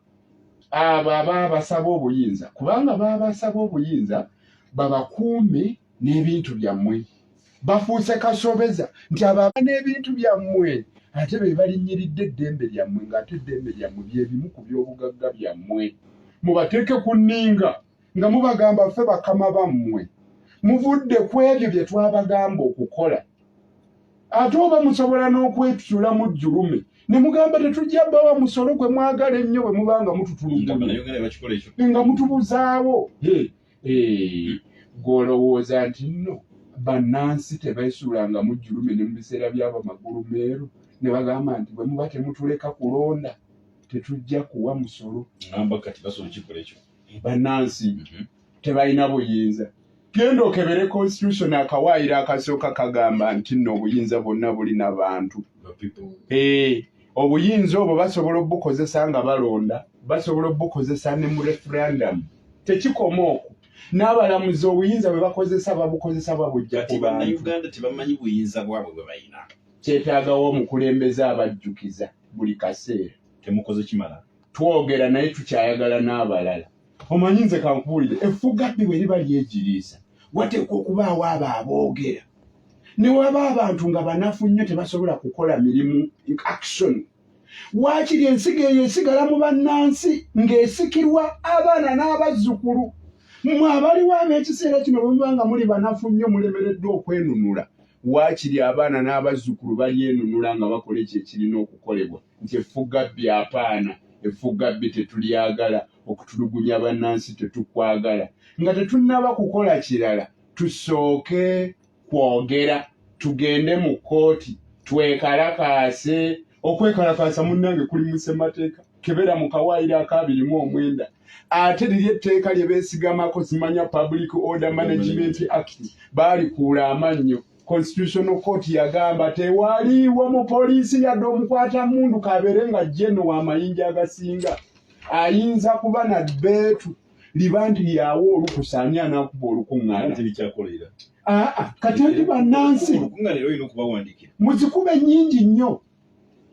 [SPEAKER 3] abo abaabasaba obuyinza kubanga baabasaba obuyinza babakuume n'ebintu byammwe. Bafuuse kasobeza nti abo aba n'ebintu byammwe ate be balinnyiridde eddembe lyammwe ng'ate eddembe lyammwe bye bimu ku by'obugagga byammwe. Mubateeke ku nninga nga mubagamba ffe bakama bammwe muvudde ku ebyo bye twabagamba okukola ate oba musobola n'okwetutula mu jjulume ne mugamba tetujja bawa musolo gwe mwagala ennyo bwe muba nga mututulugunya nga mutubuzaawo. Gw'olowooza nti nno bannansi tebeesuulanga mu jjulume ne mu biseera by'abamagulu meeru ne bagamba nti bwe muba temutuleka kulonda tetujja kuwa musolo. Bannansi tebalina buyinza. Genda okebere constitution akawaayiro akasooka kagamba nti nno obuyinza bwonna buli na bantu. Obuyinza obwo basobola obukozesa nga balonda, basobola obukozesa ne mu referendum. Tekikoma okwo. N'abalamuzi obuyinza bwe bakozesa babukozesa babujja ku bantu.
[SPEAKER 1] Bannayuganda tebamanyi buyinza bwabwe bwe balina.
[SPEAKER 3] Kyetaagawo omukulembeze abajjukiza buli kaseera.
[SPEAKER 1] Temukoze kimala.
[SPEAKER 3] Twogera naye tukyayagala n'abalala. Omanyi nze kankubuulire, effugabbi bwe liba lyegiriisa wateekwa okubaawo abo aboogera. Ne waba abantu nga banafu nnyo tebasobola kukola mirimu action. Waakiri ensigo eyo esigala mu bannansi ng'esikirwa abaana n'abazzukulu. Mmwe abaliwo ab'ekiseera kino bwe muba nga muli banafu nnyo mulemereddwa okwenunula, waakiri abaana n'abazzukulu balyenunula nga bakola ekyo ekirina okukolebwa nti effugabbi apaana, effugabbi tetulyagala, okutulugunya bannansi tetukwagala. Nga tetunnaba kukola kirala tusooke kwogera, tugende mu kkooti twekalakaase. Okwekalakaasa munnange kuli mu ssemateeka, kebera mu kawaayiro akaabiri mu omwenda ate liri etteeka lye beesigamako simanya Public Order Management Act baalikuula amannyo. Constitutional Court yagamba tewaliiwo mupoliisi yadde omukwata mmundu kabeere nga jeno w'amayinja agasinga ayinza kuba na bbeetu liba nti lyawo olukusa ani anaakuba olukuŋŋaana. Aa kati anti bannansi muzikube nnyingi nnyo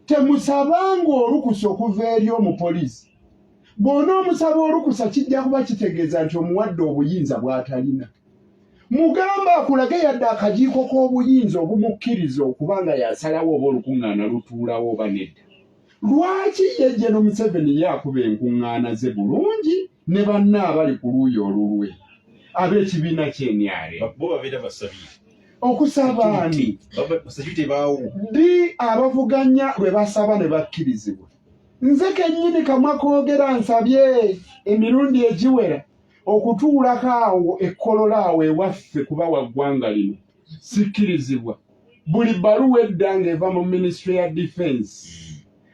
[SPEAKER 3] temusabanga olukusa okuva eri omupoliisi. Bw'onoomusaba olukusa kijja kuba kitegeeza nti omuwadde obuyinza bw'atalina. Mugamba akulage yadde akajiiko k'obuyinza obumukkiriza okuba nga yasalawo oba olukuŋŋaana lutuulawo oba nedda. Lwaki ye General Museveni ye akuba enkuŋŋaana ze bulungi ne banne abali ku luuyi olulwe ab'ekibiina ky'NRM?
[SPEAKER 1] Bo babeera basabye.
[SPEAKER 3] Okusaba ani? Ddi abavuganya lwe basaba ne bakkirizibwa? Nze kennyini kamwa koogera nsabye emirundi egiwera okutuulako awo e Kololo awo ewaffe kuba wa ggwanga lino sikkirizibwa. Buli bbaluwa edda ng'eva mu minisitule ya defense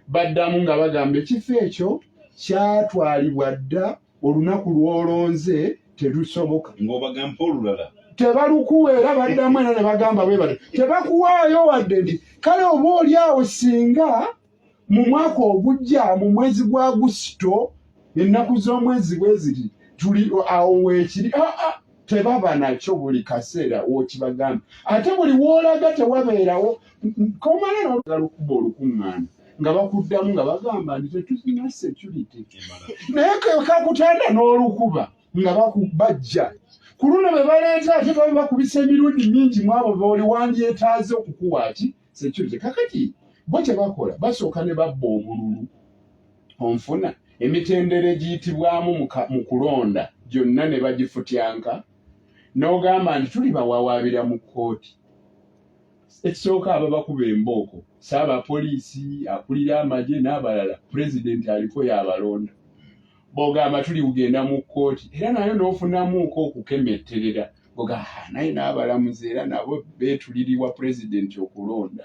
[SPEAKER 3] baddamu nga bagamba ekifo ekyo kyatwalibwa dda olunaku lw'olonze terusoboka.
[SPEAKER 1] Ng'obagamba olulala.
[SPEAKER 3] Tebalukuwa era baddamu era ne bagamba bwe batyo. Tebakuwaayo wadde nti kale oba oli awo singa mu mwaka ogujja mu mwezi gwa Agusito ennaku z'omwezi bwe ziti tuli awo weekiri. Aa tebaba nakyo buli kaseera w'okibagamba. Ate buli w'olaga tewabeerawo komala n'olagala okuba olukuŋŋaana nga bakuddamu nga bagamba nti tetulina security. Naye kakutanda n'olukuba nga bajja ku luno be baleeta ate baba bakubisa emirundi mingi mu abo b'oli wandyetaaze okukuwa ki security. Kakati Bo kye bakola basooka ne babba obululu. Onfuna emitendera egiyitibwamu mu kulonda gyonna ne bagifutyanka n'ogamba nti tuli bawawaabira mu kkooti. Ekisooka ababakuba embooko ssaabapoliisi, akulira amagye n'abalala, pulezidenti aliko y'abalonda. Bw'ogamba tuli kugenda mu kkooti era nayo n'ofunamuuko okukemetterera ng'oga naye n'abalamuzi era nabo beetuliriwa pulezidenti okulonda.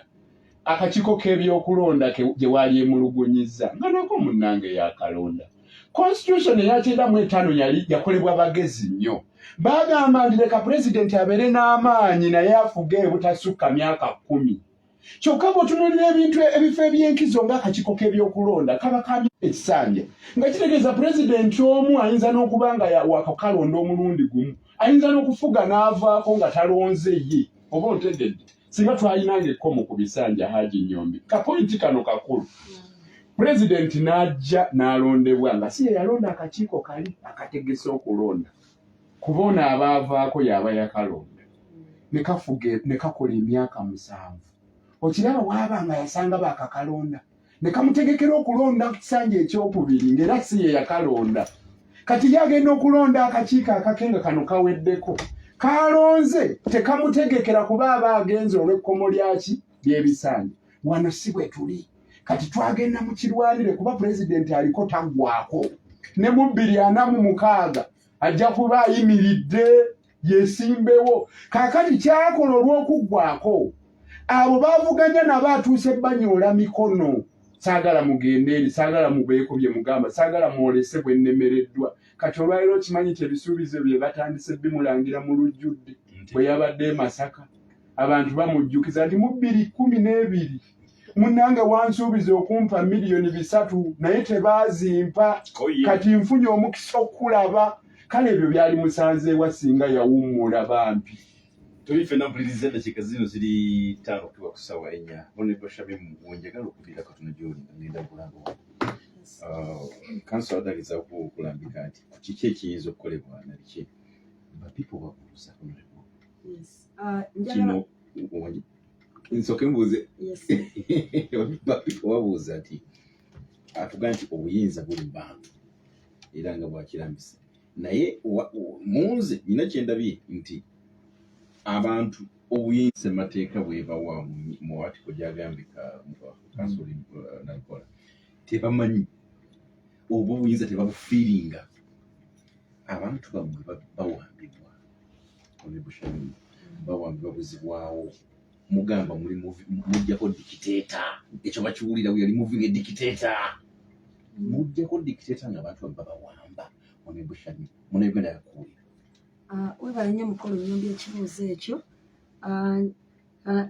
[SPEAKER 3] Akakiiko k'ebyokulonda gye walyemulugunyizza nga nako munnange yakalonda. Constitution eya 95 yali yakolebwa bagezi nnyo. Baagamba nti leka pulezidenti abeere n'amaanyi naye afuge obutasukka myaka 10. Kyokka bw'otunuulira ebintu ebifo eby'enkizo ng'akakiiko k'ebyokulonda kaba ka ekisanja nga kitegeeza pulezidenti omu ayinza n'okuba nga wakakalonda omulundi gumu, ayinza n'okufuga n'avaako nga talonze ye. Oba ontegedde? Singa twalinanga ekkomo ku bisanja Haji Nyombi, kapointi kano kakulu. Pulezidenti n'ajja n'alondebwa nga si ye yalonda akakiiko kali akategese okulonda, kuba ono aba avaako y'aba yakalonda ne kafuga ne kakola emyaka 7. Okiraba waaba nga yasanga baakakalonda ne kamutegekera okulonda ku kisanja ekyokubiri ng'era si ye yakalonda. Kati ye agenda okulonda akakiiko akake nga kano kaweddeko kalonze tekamutegekera kuba aba agenze olw'ekkomo lyaki ly'ebisanja. Wano si bwe tuli kati, twagenda mu kirwanire kuba pulezidenti aliko taggwako ne mu 2046 ajja kuba ayimiridde yesimbewo. Kaakati kyakola olw'okuggwako abo bavuganya nabo atuuse banyoola mikono. Saagala mugende eri, saagala mubeeko bye mugamba, saagala mwolese bwe nnemereddwa. Kati olwaleero okimanyi nti ebisuubizo bye batandise bimulangira mu lujjudde. Bwe yabadde e Masaka abantu bamujjukiza nti mu 2012 munnange wansuubiza okumpa 3 miliyoni naye tebaazimpa, kati nfunye omukisa okulaba. Kale ebyo byali musanzeewa singa yawummula bampi.
[SPEAKER 1] Tuli ffenna mpuliriza, eddakiika zino ziri 5 okutuuka ku ssaawa 4. Honorable Shamim, wenjagala okuviira katono gy'oli nga ngenda kulanga wano. Kanso adagezaako okulambika nti ku kiki ekiyinza okukolebwa na biki, ba people babuuza, Honorable.
[SPEAKER 2] Yes. Njagala
[SPEAKER 1] kino wangi nsooke mbuuze.
[SPEAKER 2] Yes.
[SPEAKER 1] Ba people babuuza nti atugamba nti obuyinza buli mu bantu era nga bwakirambise, naye munze nina kyendabye nti abantu obuyinza ssemateeka bwebawa mu article gyagambika kansoli Nalukoola tebamanyi oba obuyinza tebabufiiringa. Abantu bammwe bawambibwa, Honorable Shamim, bawambibwa buzibwawo, mugamba muli mujjako dictator, ekyo bakiwulira, we are removing a dictator, mujjako dictator nga abantu bammwe babawamba. Honorable Shamim, munnayuganda yakuwulira.
[SPEAKER 2] Webale nnyo mukulu Nyombi ekibuuzo ekyo.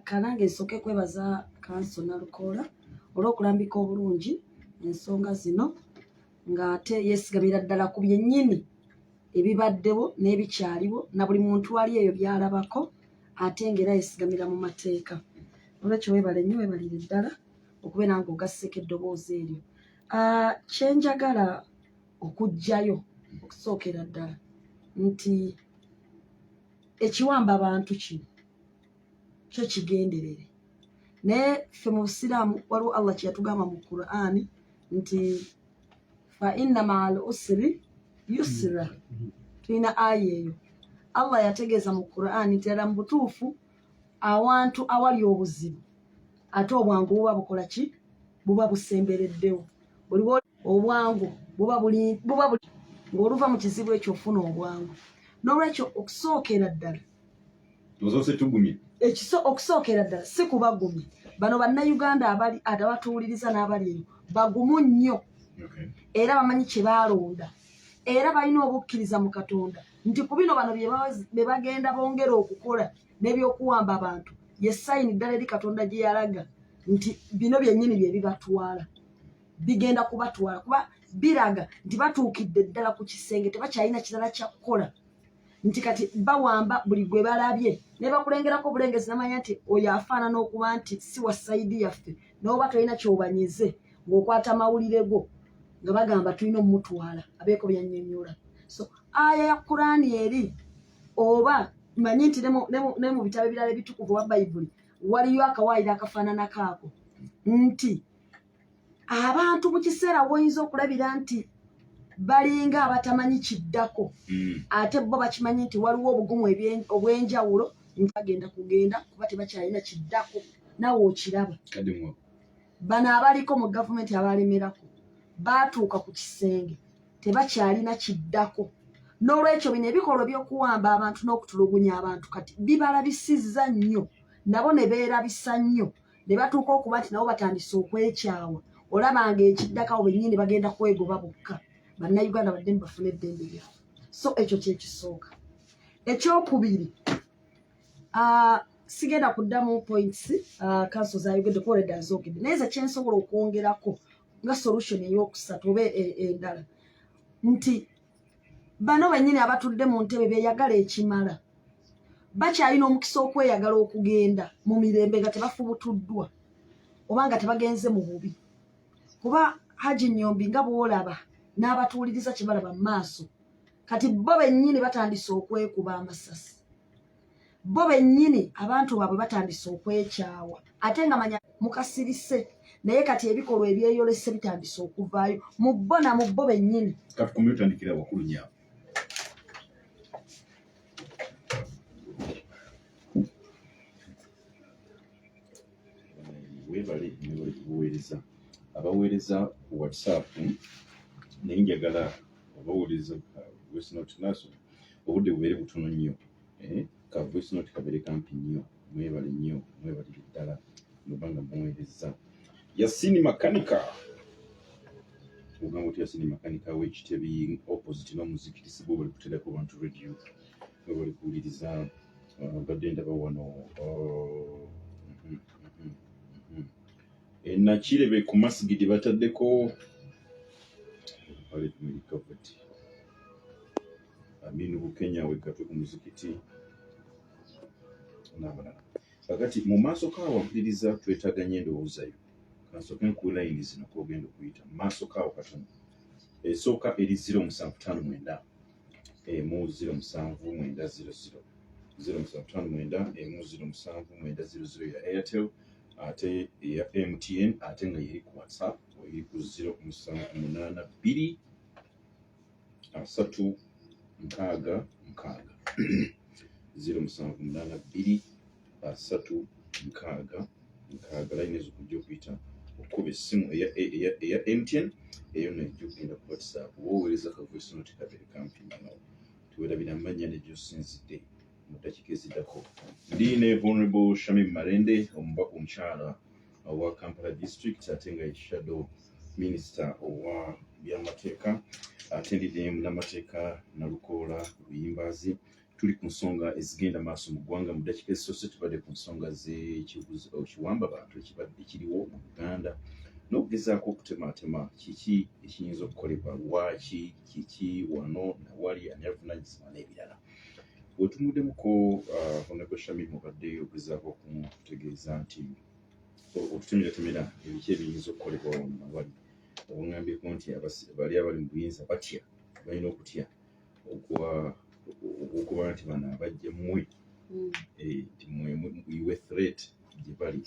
[SPEAKER 2] Kanange nsooke kwebaza kanso Nalukoola olw'okulambika obulungi ensonga zino ng'ate yeesigamira ddala ku byennyini ebibaddewo n'ebikyaliwo na buli muntu ali eyo by'alabako, ate ng'era yeesigamira mu mateeka. Olwekyo weebale nnyo, weebalire ddala okubeera ng'ogasseeko eddoboozi eryo. Kye njagala okuggyayo okusookera ddala nti ekiwamba bantu kino kyo kigenderere, naye ffe mu busiraamu waliwo Allah kye yatugamba mu Qur'ani nti fa inna maa al usri yusra. Tulina aya eyo. Allah yategeeza mu Qur'ani nti ddala mu butuufu awantu awali obuzibu ate obwangu buba bukola ki? Buba busembereddewo. Buli obwangu buba buli ng'oluva mu kizibu ekyo ofuna obwangu. N'olwekyo okusookera ddala
[SPEAKER 1] Ozoose tugumye.
[SPEAKER 2] Okusookera ddala si kubagumya bano bannayuganda abali abatuwuliriza n'abali eyo bagumu nnyo era bamanyi kye baalonda era balina obukkiriza mu Katonda nti ku bino bano bye bagenda bongera okukola n'ebyokuwamba abantu ye sign ddala eri Katonda gye yalaga nti bino byennyini bye bibatwala, bigenda kubatwala, kuba biraga nti batuukidde ddala ku kisenge, tebakyalina kirala kyakukola, nti kati bawamba buli gwe balabye ne bakulengerako obulengezi namanya nti oyo afaanana okuba nti si wa side yaffe, n'oba tolina kyobanyize ng'okwata mawulire go nga bagamba tulina omutwala abeeko byannyonnyola. So aya ya Kuraani eri oba manyi nti ne mu bitabo ebirala ebitukuvu oba Bayibuli waliyo akawaayiro akafaananako ako. Nti abantu mu kiseera woyinza okulabira nti balinga abatamanyi kiddako, ate bo bakimanyi nti waliwo obugumu obw'enjawulo nti bagenda kugenda kuba tebakyalina kiddako. Nawe okiraba, bano abaliko mu gavumenti abalemerako baatuuka ku kisenge, tebakyalina kiddako. N'olwekyo bino ebikolwa by'okuwamba abantu n'okutulugunya abantu kati bibalabisizza nnyo, nabo ne beerabisa nnyo, ne batuuka okuba nti nabo batandise okwekyawa. Olaba nga ekiddako awo bennyini bagenda kwegoba bokka. Bannayuganda baddemu bafune eddembe lyabwe. So ekyo kyekisooka. Ekyokubiri, sigenda kuddamu points counsel zayogedde kuba already azoogedde, naye nze kyensobola okwongerako nga solution eyokusatu oba endala nti bano bennyini abatudde mu ntebe beeyagala ekimala, bakyalina omukisa okweyagala okugenda mu mirembe nga tebafubutuddwa oba nga tebagenze mu bubi. Kuba Haji Nyombi, nga bw'olaba n'abatuwuliriza kye balaba mu maaso, kati bo bennyini batandise okwekuba amasasi, bo bennyini abantu baabwe batandise okwekyawa, ate nga manya mukasirise. Naye kati ebikolwa ebyeyolese bitandise okuvaayo mu bo na mu bo bennyini.
[SPEAKER 1] Katukomye, otandikira wakulu nyaabo. Webale, mwebale kubuweereza. Abaweereza ku WhatsApp, naye njagala abaweereza voice note naso obudde bubeere butono nnyo, eh, ka voice note kabeere kampi nnyo. Mwebale nnyo, mwebalire ddala mubanga muweereza. Yasini Makanika, ogamba oti Yasini Makanika w'Ekitebi opposite n'omuzikiti sibo bali kuterako bantu radio, bali kuwuliriza. Mbadde ndaba wano enakirebe ku masigidi bataddeko covered. Aminu Bukenya wegatwe ku muzikiti n'abalala. Kakati mu maaso kaawo mpuliriza, twetaganye endowooza yo. Kansooke nkuwe layini zino kwogenda okuyita mu maaso kaawo katono. Esooka eri 0759 emu 07 900, 0759 emu 07 900 ya Airtel, ate eya MTN ate nga yeri ku WhatsApp eri ku 0782 30 60 60, 0782 30 60 60. Layini ezo kujja okuyita okukuba essimu eya MTN, eyo nejja okugenda ku WhatsApp. Woweereza ka voice note kabeere kampi nnyo, tewerabira amannya negyosinzidde. Mu ddakiika eziddako ndi ne Honorable Shamim Malende, omubaka omukyala owa Kampala District, ate nga shadow minister owa byamateeka, ate ndi ne munnamateeka Nalukoola Luyimbazi. Tuli ku nsonga ezigenda maaso mu ggwanga. Mu ddakiika ezisoose tubadde ku nsonga z'ekiwamba bantu ekibadde kiriwo mu Uganda n'okugezaako okutematema kiki ekiyinza okukolebwa, lwaki, kiki wano nawali, ani avunaanyizibwa n'ebirala. Wetumuddemuko, Honorable Shamim, obadde ogezaako okutegeeza nti okutemeratemera ebiki ebiyinza okukolebwa wano nawali. Oŋŋambyeko nti bali abali mu buyinza batya, balina okutya okuba nti bano abajja mmwe, nti mmwe iwe threat gye bali.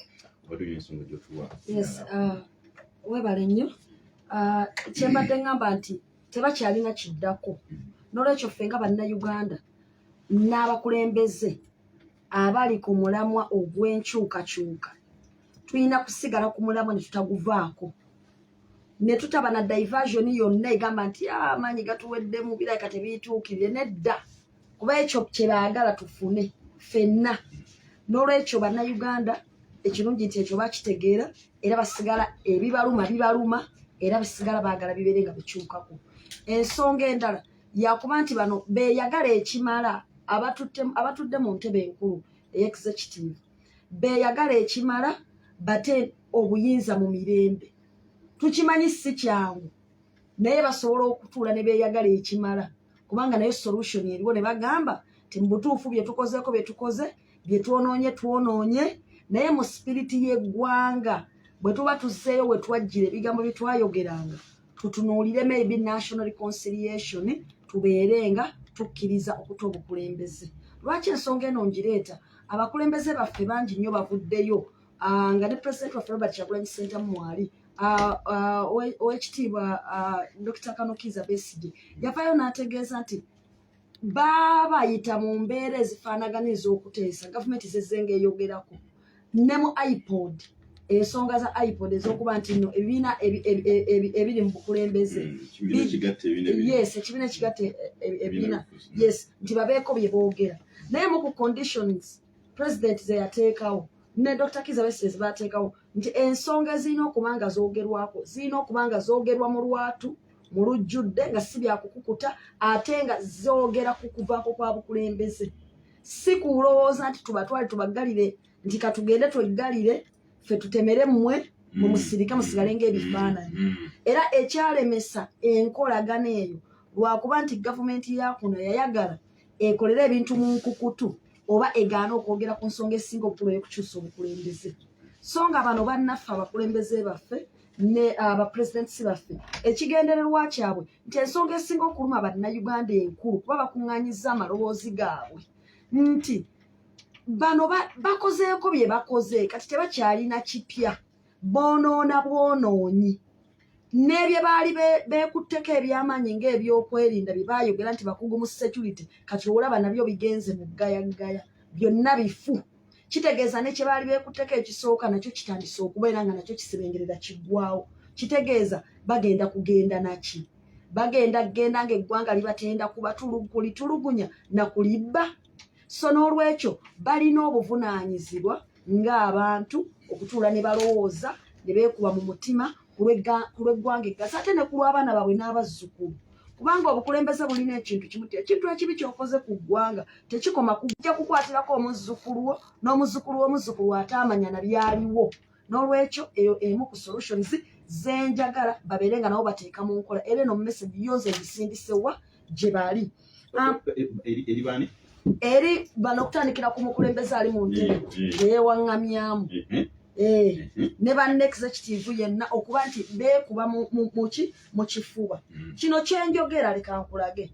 [SPEAKER 1] Obadde olina ensonga gyotuwa.
[SPEAKER 2] Yes, webale nnyo. Kyembadde ŋŋamba nti tebakyalina kiddako. N'olwekyo ffe nga Bannayuganda n'abakulembeze abali ku mulamwa ogw'enkyukakyuka tulina kusigala ku mulamwa ne tutaguvaako, ne tutaba na diversion yonna egamba nti, "Ah, amaanyi gatuweddemu, birabika tebiyituukirire." Nedda, kuba ekyo kye baagala tufune ffenna. N'olwekyo Bannayuganda, ekirungi nti ekyo bakitegeera era basigala ebibaluma bibaluma, era basigala baagala bibeere nga bikyukako. Ensonga endala yakuba nti bano beeyagala ekimala, abatudde mu ntebe enkulu executive beeyagala ekimala bate obuyinza mu mirembe. Tukimanyi si kyangu, naye basobola okutuula ne beeyagala ekimala, kubanga naye solution eriwo, ne bagamba ti mu butuufu bye tukozeeko, bye tukoze, bye twonoonye, twonoonye, naye mu spirit y'eggwanga bwe tuba tuzzeeyo we twajjira ebigambo bye twayogeranga, tutunuulire maybe national reconciliation, tubeere nga tukkiriza okuta obukulembeze. Lwaki ensonga eno ngireeta? Abakulembeze baffe bangi nnyo bavuddeyo. Nga ne President waffe Robert Kyagulanyi Ssentamu mwali, owekitiibwa Dr. Kanokiza Besigye yavaayo n'ategeeza nti baabayita mu mbeera ezifaanagana ez'okuteesa. Gavumenti zezzenga eyogerako ne mu IPOD, ensonga za IPOD ez'okuba nti nno ebibiina ebiri mu bukulembeze, yes, ekibiina ekigatta ebibiina, yes, nti babeeko bye boogera. Naye mu ku conditions President ze yateekawo ne Dr. Kiza Besigye ze baateekawo, nti ensonga ezirina okuba nga zoogerwako zirina okuba nga zoogerwa mu lwatu, mu lujjudde, nga si byakukukuta, ate nga zoogera ku kuvaako kwa bukulembeze, si kulowooza nti tubatwale tubaggalire, nti katugende tweggalire ffe tutemere, mmwe mumusirike musigale ng'ebifaananyi. Era ekyalemesa enkolagana eyo lwakuba nti gavumenti yakuno yayagala ekolere ebintu mu nkukutu oba egaana okwogera ku nsonga esinga obukulu ey'okukyusa obukulembeze. So nga bano bannaffe abakulembeze baffe ne abapresidentsi baffe, ekigendererwa kyabwe nti ensonga esinga okuluma Bannayuganda enkulu, kuba bakuŋŋaanyiza amaloboozi gaabwe nti bano bakozeeko bye bakoze, kati tebakyalina kipya, boonoona bwonoonyi n'ebye baali beekutteko ebyamaanyi ng'ebyokwerinda bye baayogera nti bakugu mu security, kati olaba nabyo bigenze mu ggayagaya, byonna bifu. Kitegeeza ne kye baali beekutteko ekisooka nakyo kitandise okubeera nga nakyo kisibengerera kiggwawo. Kitegeeza bagenda kugenda naki? Bagenda kugenda ng'eggwanga libatenda kulitulugunya na kulibba. So n'olwekyo balina obuvunaanyizibwa ng'abantu okutuula ne balowooza ne beekuba mu mutima ku lw'eggwanga eggasa, ate ne ku lw'abaana baabwe n'abazzukulu, kubanga obukulembeze bulina ekintu kimu ti ekintu ekibi ky'okoze ku ggwanga tekikoma, kujja kukwatirako omuzzukulu wo n'omuzzukulu w'omuzzukulu ate amanya na byaliwo. N'olwekyo eyo emu ku solutions zenjagala babeere nga nabo bateeka mu nkola. Era eno message yoza egisindisewa gye bali.
[SPEAKER 1] Eri bani?
[SPEAKER 2] Eri bano, okutandikira ku mukulembeze ali mu ntebe eyewaŋŋamyamu ne banne executive yenna, okuba nti beekuba muki mu kifuba. Kino kyenjogera, leka nkulage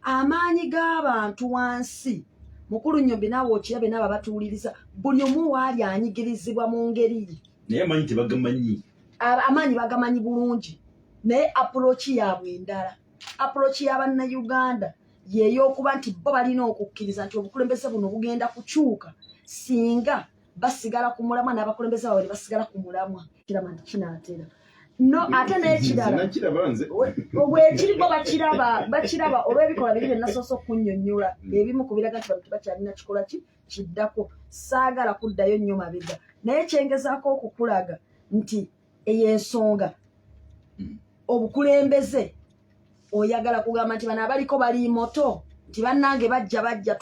[SPEAKER 2] amaanyi g'abantu wansi. Mukulu Nyombi, naawe okirabe, naabo abatuwuliriza, buli omu waali anyigirizibwa mu ngeri ye.
[SPEAKER 1] Naye amaanyi tebagamanyi.
[SPEAKER 2] Amaanyi bagamanyi bulungi, naye approach yaabwe endala. Approach y'Abannayuganda yeey'okuba nti bo balina okukkiriza nti obukulembeze buno bugenda kukyuka singa basigala ku mulamwa, n'abakulembeze baabwe ne basigala ku mulamwa. Kiraba nti kinaatera no, ate n'ekirala
[SPEAKER 1] Nakiraba nze.
[SPEAKER 2] Bwekiri bo bakiraba, bakiraba olw'ebikolwa biri bye nasoose okunnyonnyola, ebimu ku biraga nti bano tebakyalina kikola ki kiddako. Saagala kuddayo nnyo mabega, naye kyengezaako okukulaga nti eyo ensonga obukulembeze oyagala kugamba nti bano abaliko bali moto nti bannange bajja bajja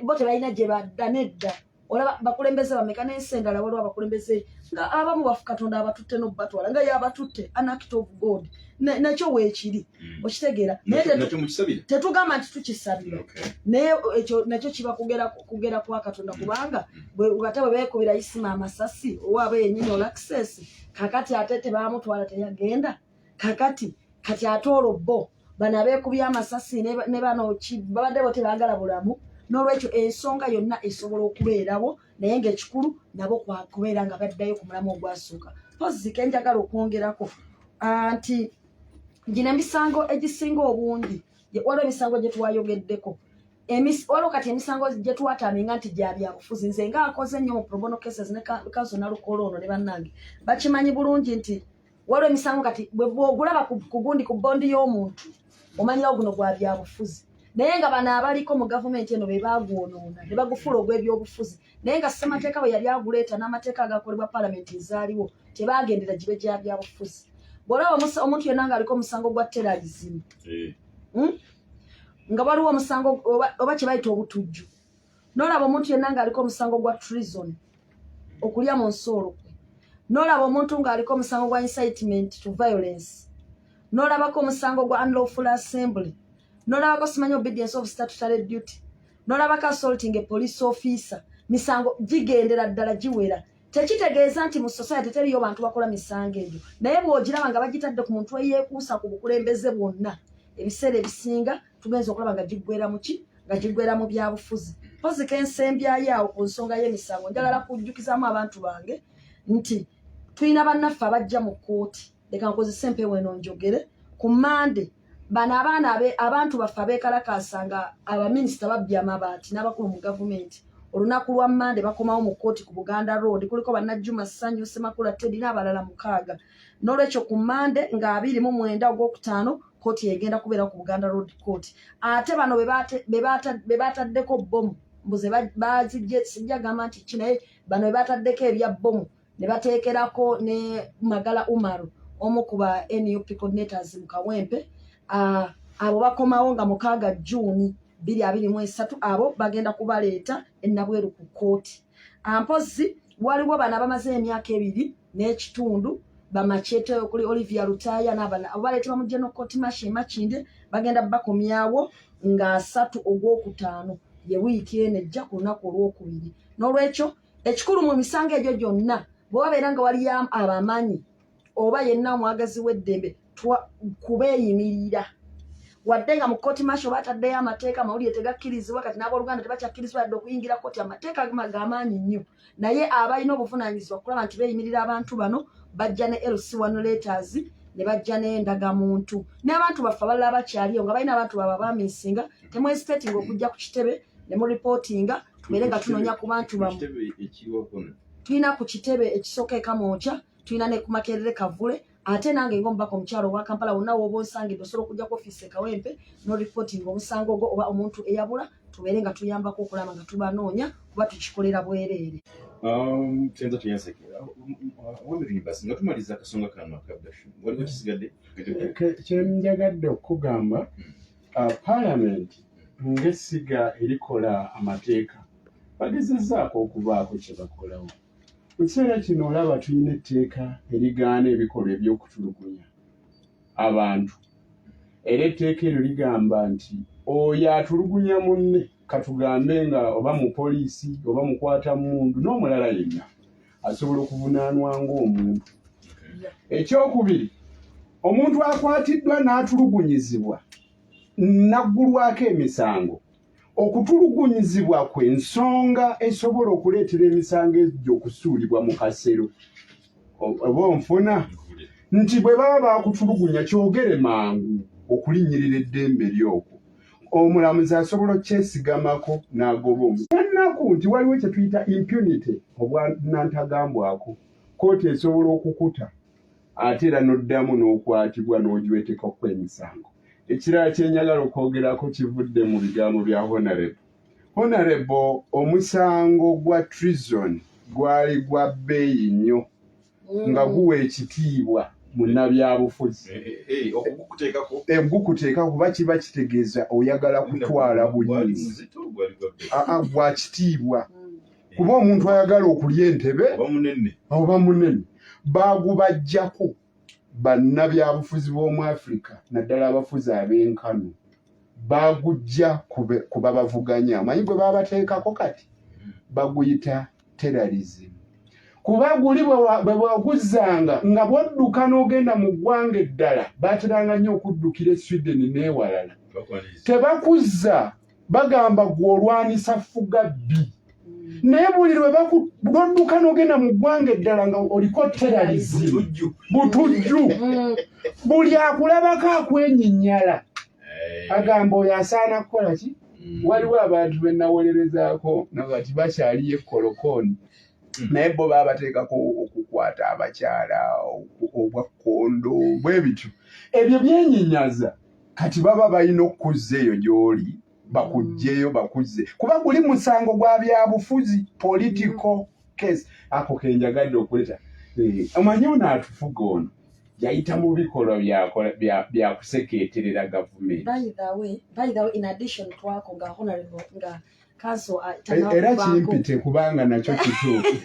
[SPEAKER 2] bo tebalina gye badda. Nedda, olaba bakulembeze bameka n'ensi endala waliwo abakulembeze nga abamu bafu, Katonda abatutte n'obubatwala nga yabatutte, an act of God. Nakyo weekiri. Okitegeera? Naye
[SPEAKER 1] Nakyo mukisabira.
[SPEAKER 2] Tetugamba nti tukisabira, naye ekyo nakyo kiba kugera kwa Katonda, kubanga ate bwe beekubira Isima amasasi owaaba yennyini Olaxess, kakati ate tebamutwala, teyagenda. Kakati kati ate olwo bo bano abeekubye amasasi ne bano babadde bo tebaagala bulamu. N'olwekyo ensonga yonna esobola okubeerawo, naye ng'ekikulu nabo kubeera nga baddayo ku mulamu ogwasooka. Pozzi kenjagala okwongerako, nti gino emisango egisinga obungi, waliwo emisango gye twayogeddeko, waliwo kati emisango gye twataminga nti gya byabufuzi. Nze nga akoze nnyo mu pro bono cases ne counsel Nalukoola ono ne bannange bakimanyi bulungi nti waliwo emisango kati bwe bw'ogulaba ku gundi ku bondi y'omuntu omanyirawo guno gwa byabufuzi, naye nga bano abaliko mu gavumenti eno be baagwonoona ne bagufuula ogw'ebyobufuzi, naye nga ssemateeka bwe yali aguleeta n'amateeka agakolebwa palamenti ezaaliwo tebaagendera gibe gya byabufuzi. Bw'olaba omuntu yenna ng'aliko omusango gwa terrorism, Nga waliwo omusango oba kye bayita obutujju, n'olaba omuntu yenna ng'aliko omusango gwa treason, okulya mu nsi olukwe, n'olaba omuntu ng'aliko omusango gwa incitement to violence, n'olabako omusango gwa unlawful assembly, n'olabako simanyi obedience of statutory duty, n'olabako assaulting a police officer, misango gigendera ddala giwera. Tekitegeeza nti mu society teriyo bantu bakola misango egyo, naye bw'ogiraba nga bagitadde ku muntu eyeekuusa ku bukulembeze bwonna, ebiseera ebisinga tugenza okulaba nga giggwera muki? nga giggwera mu byabufuzi. Mpozi kensembyayo awo ku nsonga y'emisango, njagala kujjukizaamu abantu bange nti tulina bannaffe abajja mu kkooti. Leka nkozese empewo eno njogere ku Mande. Bano abaana abantu baffe abeekalakaasa nga abaminisita babbye amabaati n'abakulu mu gavumenti, olunaku lwa Mande bakomawo mu kkooti ku Buganda Road. Kuliko bannajjuma Ssanyu, Semakula Teddy n'abalala 6. N'olwekyo ku Mande nga 29 Ogwokutaano, kkooti egenda kubeera ku Buganda Road Court. Ate bano be bataddeko bbomu, mbuze bazijje, sijja gamba nti ki, naye bano be bataddeko ebya bbomu ne bateekerako ne Magala Umaru, omu ku ba NUP coordinators mu Kawempe, abo bakomawo nga 6 Juuni 2023. Abo bagenda kubaleeta enabweru ku kkooti. Mpozi waliwo bano abamaze emyaka 2.5, bamakyete, okuli Olivia Lutaaya n'abalala. Abo baleetebwa mu General Court Martial e Makindye, bagenda bakomyawo nga 3 Ogwokutaano, ye wiiki eno ejja, ku lunaku olwokubiri. N'olwekyo ekikulu mu misango egyo gyonna, bwe wabeera nga waliyo abamanyi oba yenna omwagazi w'eddembe kubeeyimirira, wadde nga mu kooti martial bataddeyo amateeka, amawulire tegakkirizibwa, kati n'abooluganda tebakyakkirizibwa yadde okuyingira kooti, amateeka gamaanyi nnyo, naye abalina obuvunaanyizibwa kulaba nti beeyimirira abantu bano bajja ne LC1 letters, ne bajja n'endagamuntu, n'abantu baffe abalala bakyaliyo nga balina abantu baabwe abamisinga, temwesitatinga okujja ku kitebe ne muripootinga, tubeere nga tunoonya ku bantu bammwe. Tulina ku kitebe ekisooka e Kamwokya, tulina ne ku Makerere Kavule, ate nange ng'omubaka omukyalo owa Kampala, wonna w'oba osangidde osobola okujja ku ofiisi e Kawempe n'oripootinga omusango ogwo oba omuntu eyabula, tubeere nga tuyambako okulaba nga tubanoonya, kuba tukikolera bwereere.
[SPEAKER 1] Tuyenza tuyenseke wamirimba nga tumaliza akasonga kano akabdashu, waliwo kisigadde?
[SPEAKER 3] Kyenjagadde okukugamba, paalamenti ng'essiga erikola amateeka bagezezzaako okubaako kye bakolawo. Mu kiseera kino olaba tulina etteeka erigaana ebikolwa eby'okutulugunya abantu, era etteeka eryo ligamba nti oyo atulugunya munne, katugambe nga oba mupoliisi oba mukwata mmundu n'omulala yenna, asobola okuvunaanwa ng'omuntu. Ekyokubiri, omuntu akwatiddwa n'atulugunyizibwa naggulwako emisango, okutulugunyizibwa kwe nsonga esobola okuleetera emisango egyo okusuulibwa mu kasero. Oba onfuna nti bwe baba bakutulugunya, kyogere mangu okulinnyirira eddembe lyokwo, omulamuzi asobola okyesigamako n'agoba omu. Ennaku nti waliwo kye tuyita impunity, obwanantagambwako. Kooti esobola okukuta ate era n'oddamu n'okwatibwa n'ojwetekako emisango. Ekirala kyenjagala okwogerako kivudde mu bigambo bya honorable. Honorable, omusango gwa treason gwali gwa bbeeyi nnyo nga guwa ekitiibwa munnabyabufuzi. Gukuteekako kuba kiba kitegeeza oyagala kutwala buyinza. Gwa kitiibwa kuba omuntu ayagala okulya entebe oba munene. Bagubajjako bannabyabufuzi b'omu Africa, naddala abafuzi ab'enkano, bagujja ku babavuganya. Omanyi gwe babateekako kati baguyita terrorism, kuba guli bwe bwaguzzanga nga bwodduka n'ogenda mu ggwanga eddala, bateranga nnyo okuddukira e Sweden n'ewalala, tebakuzza, bagamba gwe olwanisa fuga bbi. Naye buli lwe lwodduka n'ogenda mu ggwanga eddala nga oliko terrorism, butujju, buli akulabako akwenyinyala, agamba oyo asaana kukola ki? Waliwo abantu be nawolerezaako nga kati bakyaliyo ekkolokooni, naye bo babateekako okukwata abakyala obwakkondo bwe bityo, ebyo byenyinyaza. Kati baba balina okukuzza eyo gy'oli, bakuggyeyo, bakuzze, kuba guli musango gwa byabufuzi, political case. Ako kenjagadde okuleeta. Omanyi ono atufuga ono yayita mu bikolwa byakusekeeterera gavumenti.
[SPEAKER 2] By the way, in addition twako nga honorable nga council
[SPEAKER 3] era kimpite kubanga nakyo kituufu.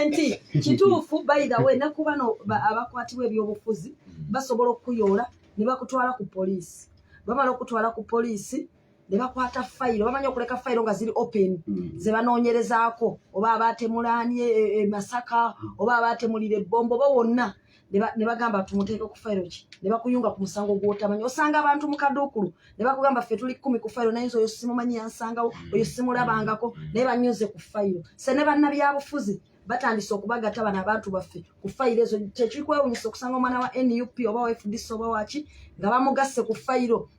[SPEAKER 2] Nti kituufu. By the way, nakuba no abakwatibwa ebyobufuzi basobola okukuyoola ne bakutwala ku poliisi. Bamala okutwala ku poliisi ne bakwata fayiro, bamanyi okuleka fayiro nga ziri open ze banoonyerezaako, oba abatemulanye e Masaka, oba abatemulira ebbombo, oba wonna. Ne bagamba tumuteeke ku fayiro ki, ne bakuyunga ku musango gw'otamanyi. Osanga abantu mu kaduukulu ne bakugamba, "Ffe tuli 10 ku fayiro, naye nze oyo simumanyi, yansangawo, oyo simulabangako, naye banyuze ku fayiro." Se ne bannabyabufuzi batandise okubagatta bano abantu baffe ku fayiro ezo. Tekikwewunyisa okusanga omwana wa NUP oba wa FDC oba waki nga bamugasse ku fayiro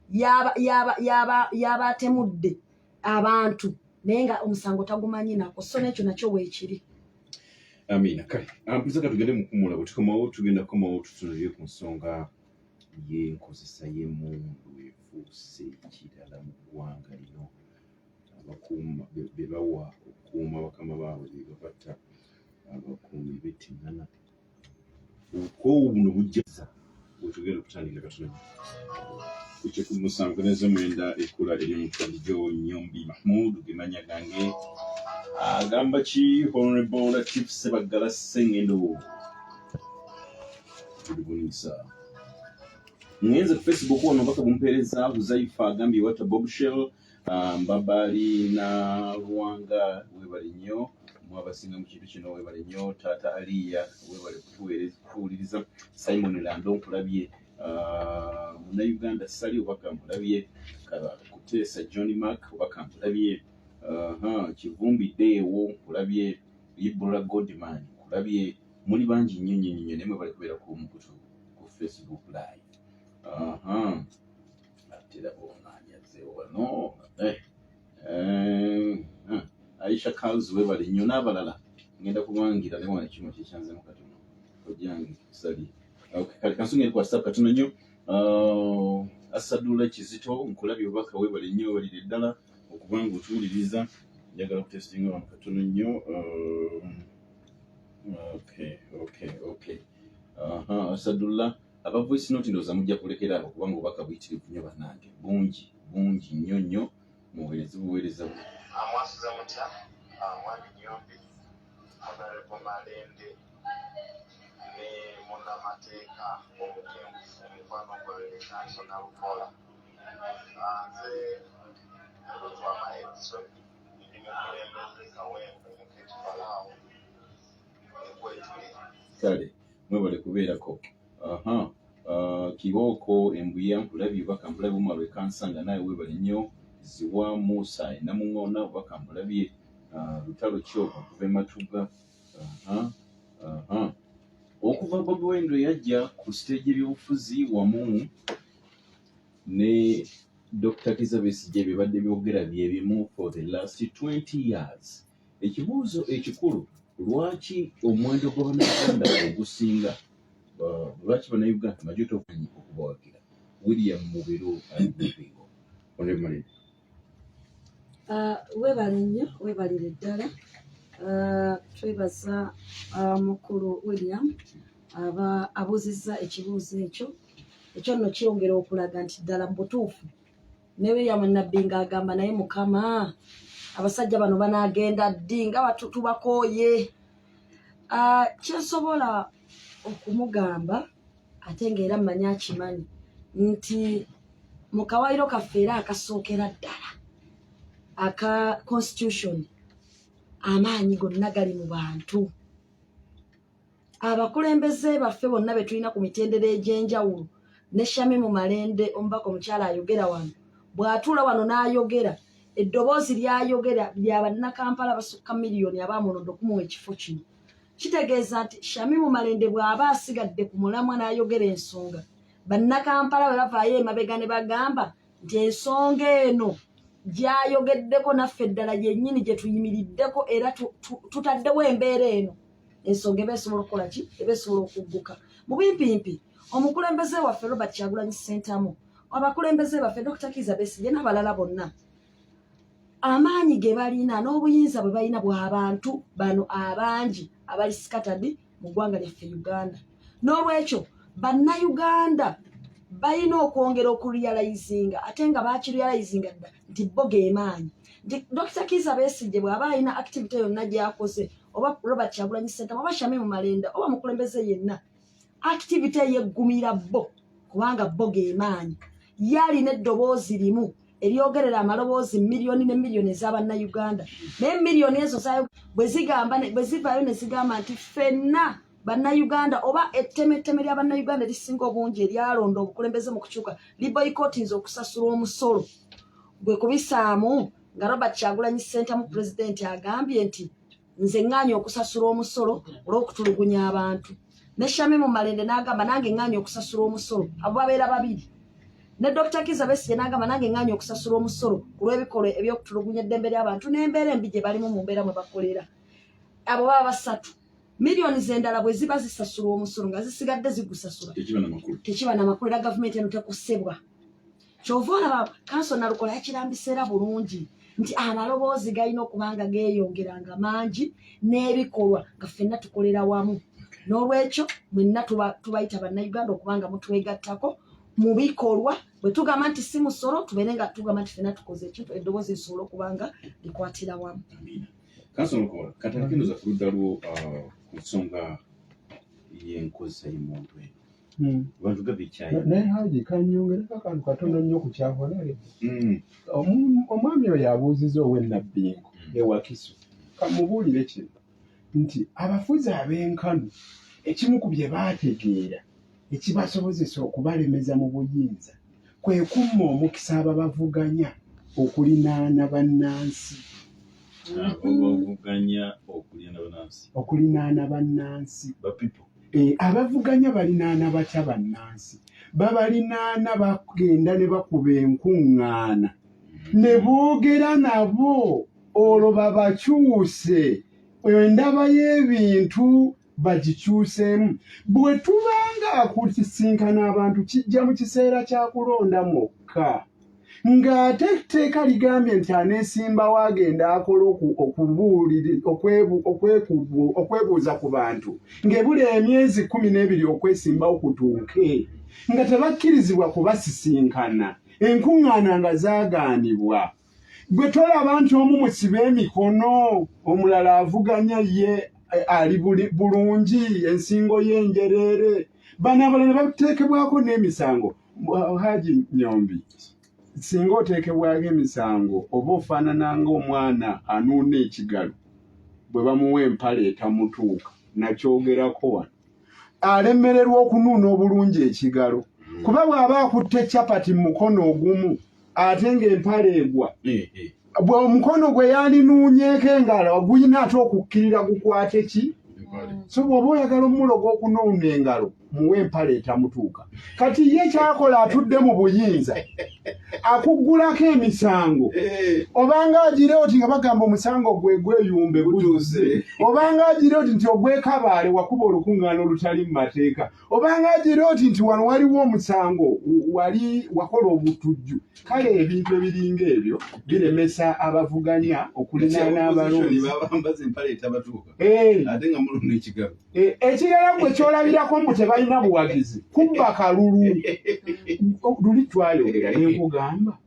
[SPEAKER 2] y'abatemudde abantu, naye nga omusango tagumanyi nako. So n'ekyo nakyo weekiri.
[SPEAKER 1] Amina. Kale mpiza ka tugende mukumula. Bwe tukomawo, tugenda kukomawo tutunulire ku nsonga y'enkozesa y'emmundu efuuse kirala mu ggwanga lino. Abakuuma be bawa okukuuma bakama baabwe be babatta, abakuumi bettingana. Obukoowu buno bujjaza bwetugenda okutandikira katono ku kikumi 7 9 ekkula ery'omutwandijo. Nyombi Mahmud gemanya gange. Agamba ki Honorable Latif Sebaggala Sengendo? Good. Ngenze ku Facebook wano, obubaka bumpeereza. Huzaifa agambye, "Wata Bob Shell." Mbabali na Lwanga, webale nnyo, mwabasinga mu kintu kino, webale nnyo. Taata Aliya, webale kutuwuliriza. Simon Lando, nkulabye. Munnayuganda Sali, obaka nkulabye. Kuteesa John Mark, obaka nkulabye. Kivumbi Deewo, nkulabye. Ibra Godman, nkulabye. Muli bangi nnyo nnyo nnyo, naye mwebale kubeera ku mukutu ku Facebook Live. Ate era ono wano, Aisha Carls, webale nnyo n'abalala. Ngenda kubangira naye wano ekyuma kyekyanzemu katono ojange sali. Okay, kale kansonga eri ku WhatsApp katono nnyo. Asadula Kizito, nkulabye obubaka, webale nnyo, webalire ddala okubanga otuwuliriza. Njagala kutestinga wano katono nnyo. Okay. Aha, Asadullah, aba voice note ndowooza mujja kulekera awo kubanga obubaka buyitirivu nnyo bannange, bungi bungi nnyo nnyo. Muweereze buweereza.
[SPEAKER 4] Mwasuze mutya, mwami Nyombi, Honorable Malende ne munnamateeka omukenkufu mukwano gwange Kanso Nalukola. Nze Lutwama Edson, ndi mukulembeze Kawempe Muketi Falaawo ekwetuli.
[SPEAKER 1] Kale mwebale kubeerako. Aha, Kibooko Embuya, nkulabye obubaka, nkulabye. Umar Kansanga, naye webale nnyo. Ziwa Musa Enamuŋoona, obubaka mbulabye. Lutalo Kyoka okuva e Matuga. Aha, aha. Okuva Bobi Wine lwe yajja ku siteegi y'ebyobufuzi wamu ne Dr. Kizza Besigye, bibadde byogera bye bimu for the last 20 years. Ekibuuzo ekikulu, lwaki omuwendo gw'Abannayuganda ogusinga, lwaki Bannayuganda majority of okubawagira? William Mubiru Alibingo. Honorable Malende.
[SPEAKER 2] Weebale nnyo, weebalire ddala. Twebaza mukulu William aba abuuzizza ekibuuzo ekyo. Ekyo nno kyongera okulaga nti ddala mu butuufu ne William Nabbi ng'agamba, "Naye Mukama, abasajja bano banaagenda ddi nga tubakooye?" Kyensobola okumugamba, ate ng'era mmanyi akimanyi, nti mu kawaayiro kaffe era akasookera ddala aka constitution, amaanyi gonna gali mu bantu. Abakulembeze baffe bonna be tulina ku mitendera egy'enjawulo, ne Shamimu Malende omubaka omukyala ayogera wano, bw'atuula wano n'ayogera, eddoboozi ly'ayogera lya Bannakampala basukka miliyoni abaamulondo okumuwa ekifo kino. Kitegeeza nti Shamimu Malende bw'aba asigadde ku mulamwa n'ayogera ensonga, Bannakampala bwe bavaayo emabega ne bagamba nti ensonga eno gy'ayogeddeko naffe ddala yennyini gye tuyimiriddeko era tutaddewo embeera eno, ensonga eba esobola okukola ki? Eba esobola okugguka. Mu bimpimpi, omukulembeze waffe Robert Kyagulanyi Ssentamu, abakulembeze baffe Dr Kiza Besigye n'abalala bonna, amaanyi ge balina n'obuyinza bwe balina bw'abantu bano abangi abali scattered mu ggwanga lyaffe Uganda. N'olwekyo Bannayuganda balina okwongera okurealizinga, ate nga bakirealizinga dda, nti bo gemaanyi, nti Dr Kiza Besigye bw'aba alina activity yonna gy'akoze, oba Robert Kyagulanyi Ssentamu, oba Shamimu Malende, oba mukulembeze yenna, activity eyeggumira bo, kubanga bo gemaanyi. Ye alina eddoboozi limu eryogerera amaloboozi miliyoni ne miliyoni ez'Abannayuganda, naye miliyoni ezo bwe zigamba, bwe zivaayo ne zigamba nti ffenna Bannayuganda oba ettemetteme lya Bannayuganda erisinga obungi eryalonda obukulembeze mu kukyuka liboycottinze okusasula omusolo gwe kubisaamu nga Robert Kyagulanyi Ssentamu pulezidenti agambye nti nze ŋŋaanye okusasula omusolo olw'okutulugunya abantu, ne Shamimu Malende n'agamba nange ŋŋaanye okusasula omusolo, abo babeera babiri, ne Dr. Kizza Besigye n'agamba nange ŋŋaanye okusasula omusolo ku lw'ebikolwa eby'okutulugunya eddembe ly'abantu n'embeera embi gye balimu mu mbeera mwe bakolera, abo baba basatu. Miliyoni zendala bwe ziba zisasulwa omusolo nga zisigadde zigusasula tekiba namakulu, era gavumenti eno tekosebwa. Kyova olaba kanso Nalukola yakirambisa era bulungi nti amaloboozi galina okuba nga geeyongera nga mangi n'ebikolwa nga ffenna tukolera wamu. N'olwekyo mwenna tubayita Bannayuganda okuba nga mutwegattako mu bikolwa. Bwe tugamba nti si musolo, tubeere nga tugamba nti ffenna tukoze ekintu, eddoboozi lisobole okuba nga likwatira wamu.
[SPEAKER 1] Kanso Lukola, katandike ndoza ku ludda lwo ku nsonga y'enkozesa y'emmundu eno. Abantu gabikyayi.
[SPEAKER 3] Naye Haji, kanyongereko akantu katono nnyo ku kya honorable. Omwami oyo abuuziza ow'e Nabbingo e Wakiso, kamubuulire kino nti abafuzi ab'enkanu ekimu ku bye baategeera ekibasobozesa okubalemeza mu buyinza kwe kumma omukisa ababavuganya okulinaana bannansi.
[SPEAKER 1] Ababavuganya okulinaana bannansi.
[SPEAKER 3] Okulinaana bannansi.
[SPEAKER 1] Ba people.
[SPEAKER 3] Abavuganya balinaana batya bannansi? Babalinaana bagenda ne bakuba enkuŋŋaana ne boogera nabo, olwo babakyuse endaba y'ebintu bagikyuseemu. Bwe tubanga akusisinkana abantu kijja mu kiseera kya kulonda mwokka, ng'ate etteeka ligambye nti aneesimbawo agenda akola okwebuuza ku bantu ng'ebula emyezi 12 okwesimbawo kutuuke, nga tebakkirizibwa kubasisinkana, enkuŋŋaana nga zaagaanibwa. Gwe tolaba nti omu musibe emikono, omulala avuganya ye ali bulungi, ensingo y'enjereere, bano abalala ne bateekebwako n'emisango. Haji Nyombi, singa oteekebwako emisango oba ofaanana ng'omwana anuuna ekigalo bwe bamuwa empale etamutuuka. Nakyogerako wano, alemererwa okunuuna obulungi ekigalo, kuba bw'aba akutte capati mu mukono ogumu ate ng'empale egwa, bwe omukono gwe yandinuunyeeko engalo gulina ate okukkirira gukwate ki? So bw'oba oyagala omulogo okunuuna engalo, muwe empale etamutuuka. Kati ye kyakola, atudde mu buyinza, akuggulako emisango, obanga agira oti nga bagamba omusango gwe gweyumbe gutuuse, obanga agira oti nti ogwekabaale wakuba olukuŋŋaana olutali mu mateeka, obanga agira oti nti wano waliwo omusango wali wakola obutujju. Kale ebintu ebiringa ebyo biremesa abavuganya okulinaana abalonzi.
[SPEAKER 1] Babambaza empale etabatuuka ate nga muluna ekigalo.
[SPEAKER 3] Ekirala gwe kyolabirako mbu tebalina buwagizi, kubba kalulu. Luli twayogera nenkugamba,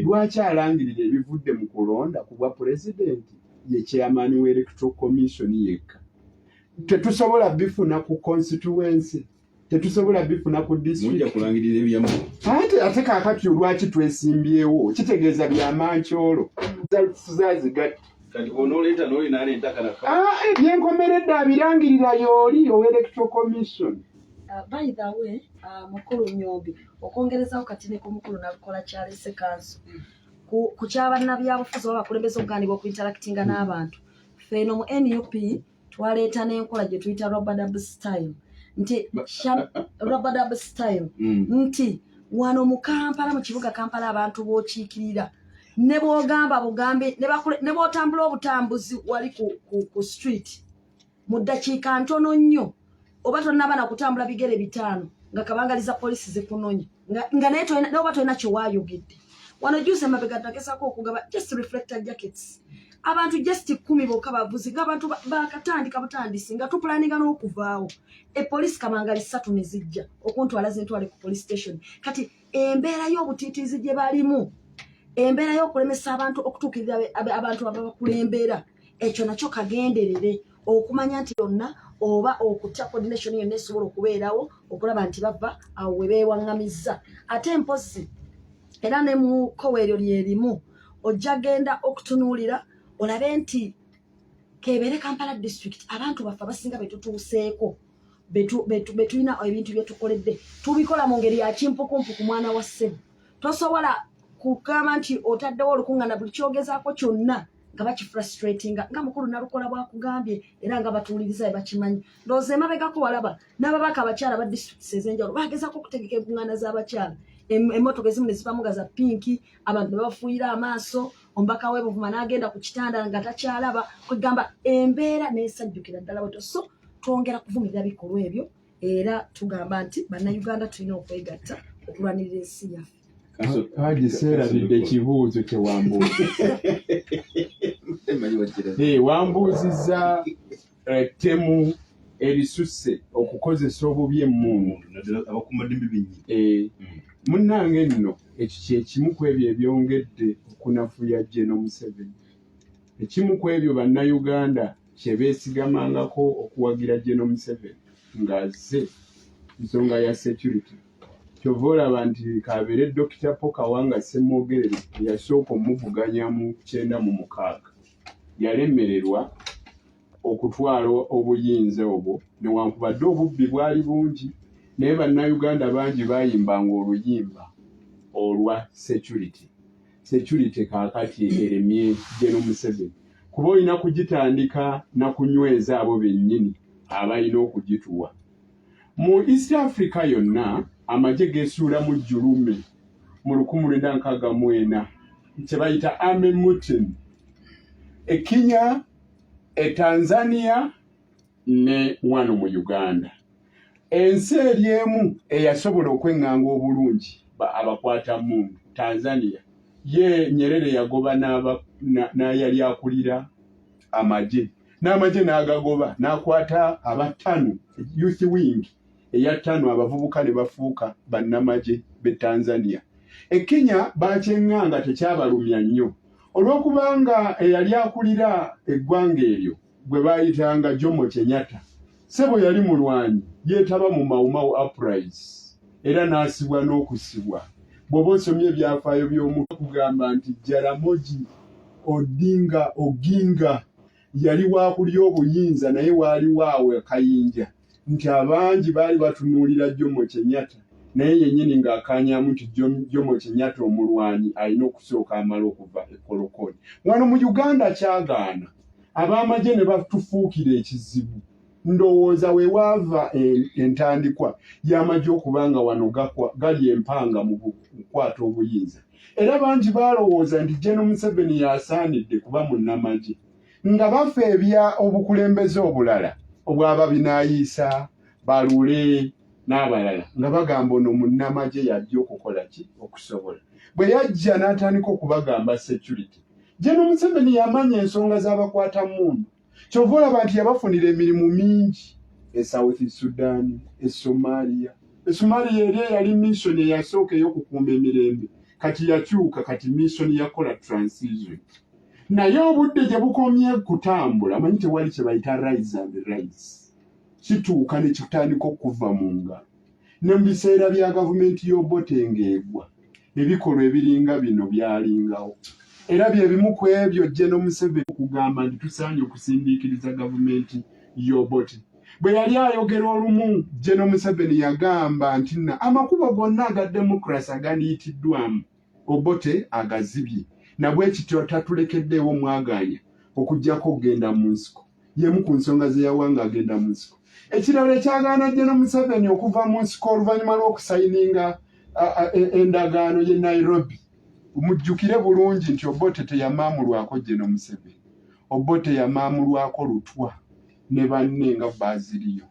[SPEAKER 3] lwaki alangirira ebivudde mu kulonda ku bwa pulezidenti ye chairman wa Electoral Commission yekka? Tetusobola bifuna ku constituency, tetusobola bifuna ku
[SPEAKER 1] mujja
[SPEAKER 3] district.
[SPEAKER 1] Kulangirira ebyammwe.
[SPEAKER 3] Ate ate kaakati lwaki twesimbyewo? Kitegeeza byamankyolo zazigatta.
[SPEAKER 1] Kati onooleeta n'oli n'aleeta kalaka.
[SPEAKER 3] Ah, ebyenkomeredde abirangirira yooli owa Electoral Commission.
[SPEAKER 2] By the way, mukulu Nyombi, okwongerezaho kati ne ku mukulu Nalukola kyalese kanso ku kyabannabyabufuzi oba abakulembeze okugaanibwa okuinteractinga n'abantu, ffeno mu NUP twaleeta n'enkola gye tuyita rub-a-dub style, nti rub-a-dub style, nti wano mu Kampala, mu kibuga Kampala, abantu b'okiikirira ne bw'ogamba bugambe ne bw'otambula obutambuzi wali ku street mu ddakiika ntono nnyo, oba tonnaba na kutambula bigere 5, nga kabangaliza polisi zikunonya, nga naye oba tolina kyewaayogedde. Wano juzi emabega nagezaako okugaba just reflector jackets, abantu just 10 bokka bavuzi, ng'abantu bakatandika butandisi nga tupulaninga n'okuvaawo, epoliisi kabangali ssatu ne zijja okuntwala zintwale ku police station. Kati embeera y'obutiitiizi gye balimu, embeera y'okulemesa abantu okutuukirira abantu ababakulembera, ekyo nakyo kagenderere okumanya nti yonna oba okutya coordination yonna esobola okubeerawo okulaba nti bava awo we beewaŋŋamizza. Ate mpozi era ne mu kkowa eryo lyerimu, ojja genda okutunuulira olabe nti kebeere Kampala district, abantu baffe abasinga be tutuuseeko. Betulina ebintu byetukoledde, tubikola mu ngeri ya kimpukumpuku. Mwana wa ssebo, tosobola kugamba nti otaddewo olukuŋŋaana, buli kyogezaako kyonna nga bakifrustratinga, nga mukulu Nalukola bwakugambye, era nga batuwuliriza bwe bakimanyi. Ndowooza emabegako walaba n'ababaka abakyala ba districts ez'enjawulo bagezaako okutegeka enkuŋŋaana z'abakyala, emmotoka ezimu ne zivamu nga za pink, abantu ne babafuuyira amaaso, omubaka w'Ebuvuma n'agenda ku kitanda nga takyalaba. Kwegamba embeera n'esajjukira ddala bwetyo. So twongera kuvumirira bikolwa ebyo, era tugamba nti Bannayuganda tulina okwegatta okulwanirira ensi yaffe.
[SPEAKER 3] Haji, seerabidde ekibuuzo kye wambuuza. Wambuuzizza ettemu erisusse okukozesa obubi emmundu.
[SPEAKER 1] Naddala abakuumaddembe bennyini.
[SPEAKER 3] Munnange nno, ekyo kye kimu ku ebyo ebyongedde okunafuya General Museveni. Ekimu ku ebyo Bannayuganda kye beesigamangako okuwagira General Museveni ng'azze, nsonga ya security. Kyova olaba nti kabeere Dokita Paul Kawanga Ssemwogerere eyasooka omuvuganya mu 96, yalemererwa okutwala obuyinza obwo, newankubadde obubbi bwali bungi, naye Bannayuganda bangi bayimbanga oluyimba olwa security. Security kaakati eremye General Museveni, kuba olina kugitandika na kunyweza abo bennyini abalina okugituwa. Mu East Africa yonna amagye geesuulamu jjulume mu 1964, kye bayita army mutiny e Kenya, e Tanzania ne wano mu Uganda. Ensi eri emu eyasobola okweŋŋanga obulungi abakwata mmundu, Tanzania. Ye Nyerere yagoba n'ayali akulira amagye, n'amagye n'agagoba, n'akwata abattano, youth wing eya ttano, abavubuka ne bafuuka bannamagye b'e Tanzania. E Kenya bakyeŋŋanga tekyabalumya nnyo, olw'okubanga eyali akulira eggwanga eryo gwe baayitanga Jomo Kenyatta, ssebo yali mulwanyi, yeetaba mu Mau Mau Uprising era n'asibwa n'okusibwa. Bw'oba osomye ebyafaayo by'omu, kugamba nti Jaramogi Odinga Oginga yali wakulya obuyinza, naye waaliwo awo akayinja nti abangi baali batunuulira Jomo Kenyatta, naye yennyini ng'akanyamu nti Jomo Kenyatta omulwanyi alina okusooka amala okuva e Kolokoni. Wano mu Uganda kyagaana, ab'amagye ne batufuukira ekizibu. Ndowooza we waava entandikwa y'amagye okuba nga wano gali empanga mu kukwata obuyinza, era bangi baalowooza nti General Museveni yasaanidde kuba munnamagye, nga bafa ebya obukulembeze obulala obwaba binaayiisa Balule n'abalala, nga bagamba ono munnamagye yajja okukola ki okusobola. Bwe yajja n'atandika okubagamba security, General Museveni yamanya ensonga z'abakwata mmundu. Kyova olaba nti yabafunira emirimu mingi e South Sudan, e Somalia. E Somalia eri eyali mission eyasooka ey'okukuuma emirembe kati yakyuka, kati mission yakola transition. Naye obudde gye bukomye kutambula, manyi tewali kye bayita rise and rise, kituuka ne kitandika okuva mu ngalo. Ne mu biseera bya gavumenti y'Obote ng'egwa, ebikolwa ebiringa bino byalingawo, era bye bimu ku ebyo General Museveni okugamba nti tusaanye okusindiikiriza gavumenti y'Obote. Bwe yali ayogera olumu, General Museveni yagamba nti na amakubo gonna aga demokurasi agandiyitiddwamu, Obote agazibye, nabwe kityo tatulekeddeewo mwagaanya okuggyako okugenda mu nsiko. Y'emu ku nsonga ze yawa ng'agenda mu nsiko. Ekirala ekyagaana General Museveni okuva mu nsiko oluvannyuma lw'okusayininga endagaano y'e Nairobi, mujjukire bulungi nti Obote teyamaamulwako General Museveni, Obote yamaamulwako Lutwa ne banne nga Baziriyo,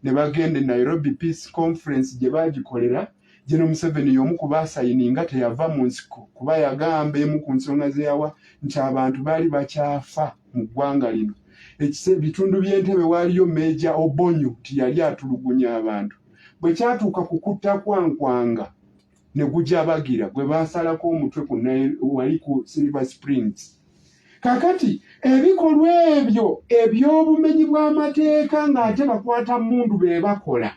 [SPEAKER 3] ne bagenda e Nairobi Peace Conference gye baagikolera. General Museveni y'omu ku baasayininga, teyava mu nsiko kuba yagamba emu ku nsonga ze yawa nti abantu baali bakyafa mu ggwanga lino. Ebitundu by'Entebe waaliyo Meeja Obonyo nti yali atulugunya abantu. Bwe kyatuuka ku kutta kwa Nkwanga ne gujabagira, gwe baasalako omutwe ku wali ku Silver Springs. Kakati ebikolwa ebyo eby'obumenyi bw'amateeka ng'ate bakwata mmundu be bakola,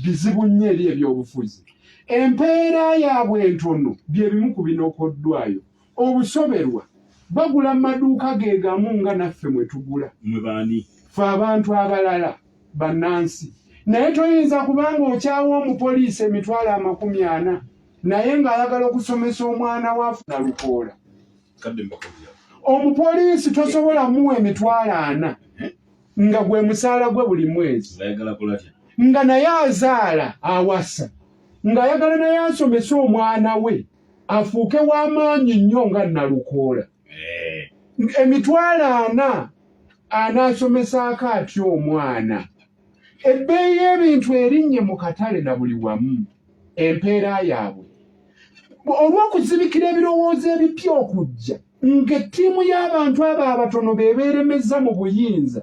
[SPEAKER 3] bizibu nnyo eri ebyobufuzi. Empeera yaabwe entono bye bimu ku binokoddwayo. Obusoberwa, bagula mu maduuka ge gamu nga naffe mwe tugula.
[SPEAKER 1] Mwe baani?
[SPEAKER 3] Ffe abantu abalala bannansi. Naye toyinza kubanga okyawa omupoliisi 400,000 naye ng'ayagala okusomesa omwana we afuna lukoola. Omupoliisi tosobola muwa 400,000 nga gwe musaala gwe buli mwezi, nga naye azaala awasa, ng'ayagala naye asomese omwana we afuuke w'amaanyi nnyo nga Nalukoola. 400,000 anaasomesaako atya omwana? Ebbeeyi y'ebintu erinnye mu katale na buli wamu, empeera yaabwe olw'okuzibikira ebirowoozo ebipya okujja ng'ettiimu y'abantu abo abatono be beeremezza mu buyinza,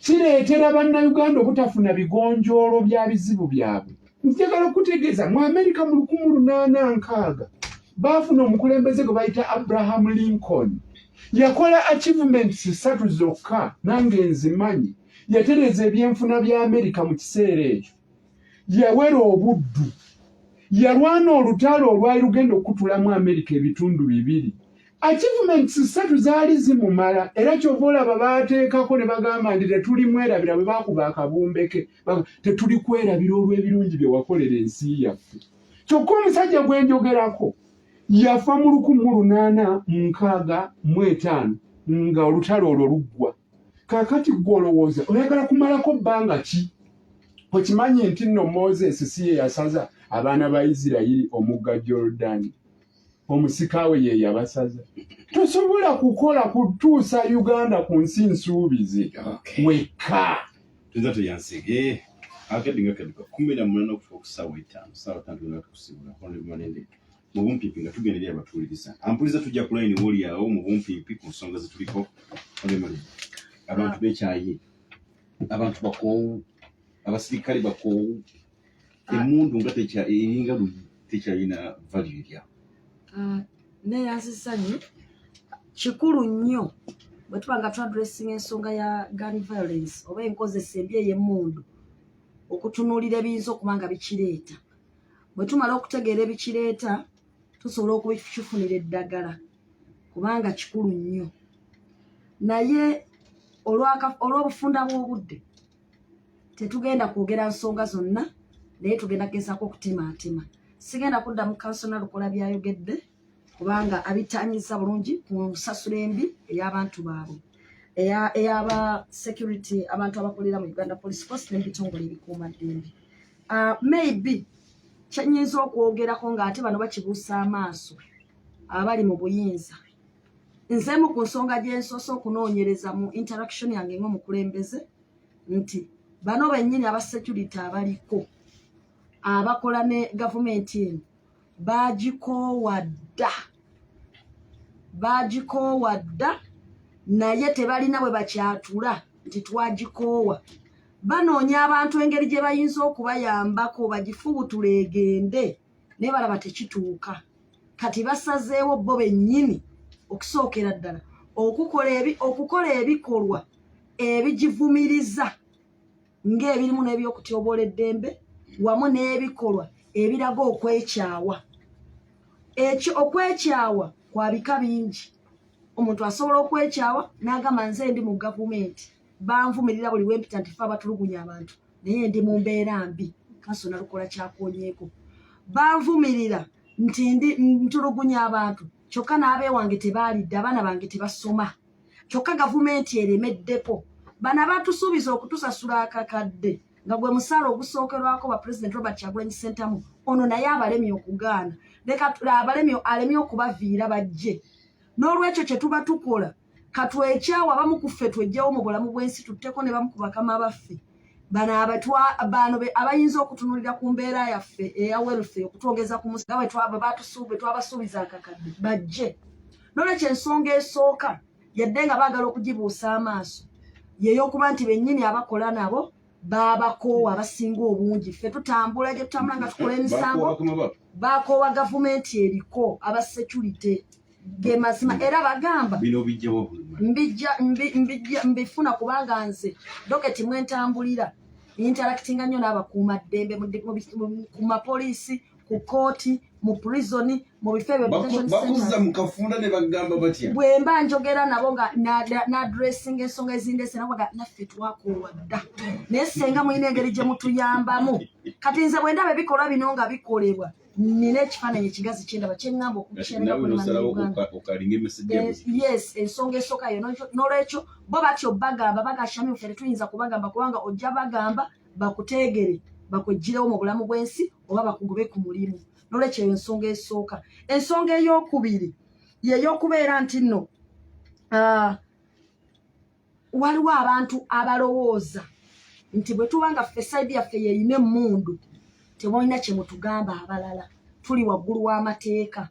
[SPEAKER 3] kireetera Bannayuganda obutafuna bigonjoolo bya bizibu byabwe. Njagala okutegeeza, mu Amerika mu 1860 baafuna omukulembeze gwe bayita Abraham Lincoln. Yakola achievements ssatu zokka, nange nzimanyi. Yatereeza ebyenfuna bya Amerika mu kiseera ekyo, yawera obuddu, yalwana olutalo olwali lugenda okukutulamu Amerika ebitundu bibiri. Achievements ssatu zaali zimumala, era kyova olaba baateekako ne bagamba nti tetuli mwerabira. Bwe baakuba akabumbe ke, tetuli kwerabira olw'ebirungi bye wakolera ensi yaffe. Kyokka omusajja gwe njogerako yafa mu 1865 nga olutalo olwo luggwa. Kaakati ggwe olowooza oyagala kumalako bbanga ki? Okimanyi nti nno Moses si ye yasaza abaana ba Isirayiri omugga Jordan, omusika we ye yabasaza. Tosobola kukola kutuusa Uganda ku nsi nsuubize wekka.
[SPEAKER 1] Tuza tuyansige akedde nga kaduka 18 okutuuka ku ssaawa 5, ssaawa 5 tugenda tukusibula. Honorable Malende, mu bumpimpi nga tugenda eri abatuwuliriza, ampuliza, tujja ku layini wooli awo mu bumpimpi ku nsonga zetuliko. Honorable Malende, abantu bekyaye, abantu bakoowu, abasirikale bakoowu, emmundu nga tekya eringa luyi, tekyalina value eryawo.
[SPEAKER 2] Neyanzizza nnyo. Kikulu nnyo bwe tuba nga twaddressinga ensonga ya gun violence oba enkozesa embi ey'emmundu, okutunuulira ebiyinza okuba nga bikireeta. Bwe tumala okutegeera ebikireeta, tusobola okukifunira eddagala, kubanga kikulu nnyo. Naye olw'obufunda bw'obudde tetugenda kwogera nsonga zonna, naye tugenda kugezaako okutemaatema. Sigenda kudda mu counsel Nalukola byayogedde, kubanga abitanyiza bulungi ku nsasula embi ey'abantu baabwe, ey'aba security, abantu abakolera mu Uganda Police Force n'ebitongole ebikuumaddembe. Maybe kyenyinza okwogerako ng'ate bano bakibuusa amaaso abali mu buyinza, nzeemu ku nsonga gye nsoose okunoonyereza mu interaction yange ng'omukulembeze, nti bano bennyini aba security abaliko abakola ne gavumenti eno bagikoowa dda, bagikoowa dda, naye tebalina bwe bakyatula nti twagikoowa. Banoonya abantu engeri gye bayinza okubayambako bagifubutula egende, naye balaba tekituuka. Kati basazeewo bo bennyini okusookera ddala okukola ebikolwa ebigivumiriza, ng'ebirimu n'ebyokutyoboola eddembe wamu n'ebikolwa ebiraga okwekyawa. Ekyo okwekyawa kwa bika bingi. Omuntu asobola okwekyawa n'agamba, "Nze ndi mu gavumenti, banvumirira buli wempita nti fe abatulugunya abantu, naye ndi mu mbeera mbi." Counsel Nalukola kyakonyeeko, banvumirira nti ndi ntulugunya abantu, kyokka n'abeewange tebaalidde, abaana bange tebasoma, kyokka gavumenti eremeddeko. Bano abatusuubiza okutusasula akakadde nga gwe musaala ogusookerwako ba President Robert Kyagulanyi Ssentamu ono, naye abalemye okugaana, leka abalemye, alemye okubaviira bajje. N'olwekyo kye tuba tukola, katwekyawa abamu ku ffe, twejjewo mu bulamu bw'ensi, tutteko ne bamu ku bakama baffe bano bano abayinza okutunulira ku mbeera yaffe eya welfare okutwongeza ku musa nga bwe twabasuubiza akakadde, bajje. N'olwekyo ensonga esooka, yadde nga baagala okugibuusa amaaso, yeyokuba nti bennyini abakola nabo babakoowa abasinga obungi. Ffe tutambula gye tutambula nga tukola emisango, bakoowa gavumenti eriko aba security, ge mazima. Era bagamba mbijja mbifuna, kubanga nze docket mwentambulira interactinga nnyo n'abakuumaddembe ku mapoliisi. Ku kooti, mu prison, mu bifo ebyo, detention
[SPEAKER 1] Bakuzza
[SPEAKER 2] centers.
[SPEAKER 1] mu kafunda ne bagamba batya?
[SPEAKER 2] Bwe mba njogera nabo nga n'addressing ensonga ezindese, nabaga naffe twakoowa dda, naye senga mulina engeri gye mutuyambamu. Kati nze bwe ndaba ebikolwa bino nga bikolebwa, nina ekifaananyi ekigazi kyendaba kyeŋŋamba
[SPEAKER 1] Kati nawe nosalawo
[SPEAKER 2] okukyereka.
[SPEAKER 1] Okalinga emesejja.
[SPEAKER 2] Yes, ensonga esooka yo. N'olwekyo bo batyo bagamba baga, Shamimu, ffe tetuyinza kubagamba kubanga ojja bagamba bakuteegere, bakweggirewo mu bulamu bw'ensi oba bakugobe ku mulimu. N'olwekyo eyo ensonga esooka. Ensonga ey'okubiri yey'okubeera nti nno waliwo abantu abalowooza nti bwe tuba nga ffe side yaffe yeyina emmundu, temulina kye mutugamba, abalala tuli waggulu w'amateeka.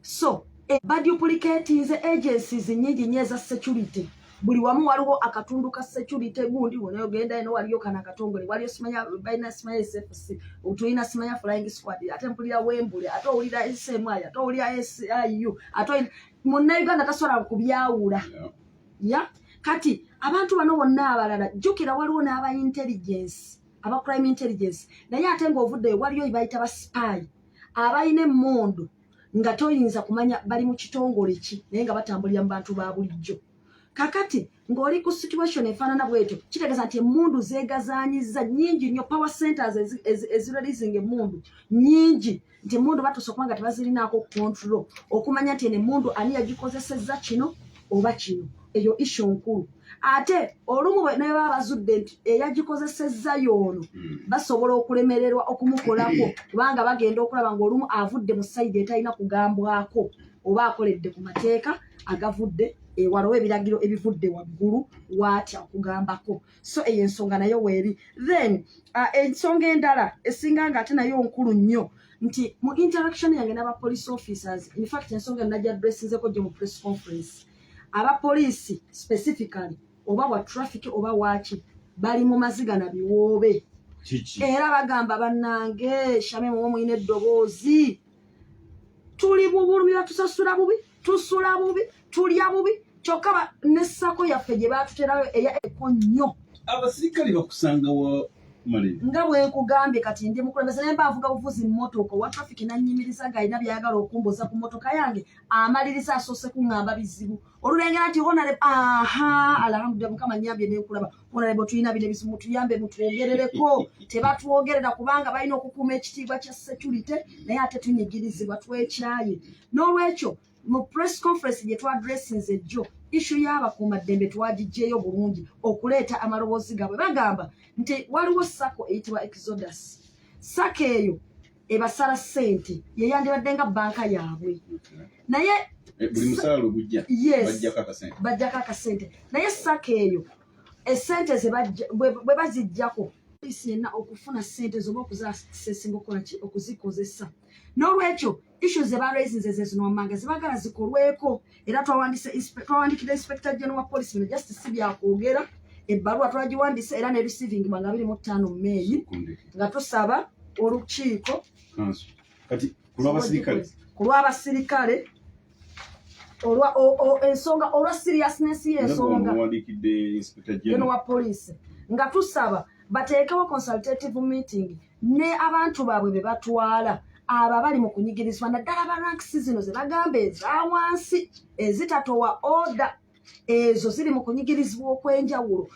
[SPEAKER 2] So baduplicatinze agencies nyingi nnyo eza security. Buli wamu waliwo akatundu ka security gundi wona ogenda eno waliyo kana akatongole, waliyo simanya balina simanya SFC, tulina simanya flying squad, ate mpulira Wembule, ate owulira SMI, ate owulira SIU, ate munnayuganda tasobola kubyawula. Ya, kati abantu bano bonna abalala, jjukira waliwo n'aba intelligence, aba crime intelligence, naye ate ng'ovuddeyo waliyo bayita ba spy abalina emmundu nga toyinza kumanya bali mu kitongole ki, naye nga batambulira mu bantu ba bulijjo. Kakati ng'oli ku situation efaanana bwetyo, kitegeeza nti emmundu zeegazaanyiza nnyingi nnyo. Power centers ezireleasing emmundu nnyingi, nti emmundu batuuse okuba nga tebazirinaako control okumanya nti eno emmundu ani yagikozesezza kino oba kino. Eyo issue nkulu. Ate olumu ne baba bazudde nti eyagikozesezza y'ono, basobola okulemererwa okumukolako kubanga bagenda okulaba ng'olumu avudde mu side etalina kugambwako oba akoledde ku mateeka agavudde ewala oba ebiragiro ebivudde waggulu, waatya okugambako. So eyo ensonga nayo weeri. Then ensonga endala esinga nga ate nayo nkulu nnyo nti mu interaction yange n'aba police officers, in fact ensonga eno najja addressinzeko gyo mu press conference, abapoliisi specifically oba wa traffic oba waaki, bali mu maziga na biwoobe.
[SPEAKER 1] Kiki?
[SPEAKER 2] Era bagamba, bannange Shame, muwe mulina eddoboozi, tuli bubulumi, batusasula bubi, tusula bubi, tulya bubi, kyokka ne SACCO yaffe gye batuterayo eya eko nnyo.
[SPEAKER 1] Abasirikale bakusanga wa, Malende?
[SPEAKER 2] Nga bwe nkugambye, kati ndi mukulembeze, naye mba nvuga buvuzi mmotoka, owa traffic nannyimiriza ng'alina byayagala okumbuuza ku mmotoka yange. Amaliriza asoose kuŋŋamba bizibu, olulengera nti honorable, aha, alhamdulillah, Mukama nyambye nenkulaba, honorable, tulina bino ebizibu, mutuyambe, mutwongerereko. Tebatwogerera kubanga balina okukuuma ekitiibwa kya security, naye ate tunyigirizibwa, twekyaye. N'olwekyo mu press conference gye twadressinze ejjo, issue y'abakuumaddembe twagiggyeyo bulungi okuleeta amaloboozi gaabwe. Bagamba nti waliwo SACCO eyitibwa Exodus. SACCO eyo ebasala ssente, yeyandibadde nga banka yaabwe, naye
[SPEAKER 1] Buli musaala ogujja
[SPEAKER 2] Yes.
[SPEAKER 1] bajjako akasente.
[SPEAKER 2] Bajjako akasente, naye SACCO eyo esente ze bwe baziggyako, poliisi yenna okufuna ssente zoba okuzasesinga okukola ki, okuzikozesa. N'olwekyo issue ze baraisinze ze zino wammanga zebagala zikolweko, era twawandikira Inspector General wa police. Bino just si byakwogera, ebbaluwa twagiwandiise era ne receiving bwa nga 25 Meeyi
[SPEAKER 1] Kundeke.
[SPEAKER 2] nga tusaba olukiiko.
[SPEAKER 1] Kanso. Kati ku lw'abasirikale.
[SPEAKER 2] Ku lw'abasirikale, olwa ensonga, olwa seriousness y'ensonga.
[SPEAKER 1] Muwandiikidde Inspector
[SPEAKER 2] General
[SPEAKER 1] General
[SPEAKER 2] wa police nga tusaba bateekewo consultative meeting ne abantu baabwe be batwala, abo abali mu kunyigirizibwa, naddala ba ranks zino ze bagamba eza wansi ezitatowa order, ezo ziri mu kunyigirizibwa okw'enjawulo.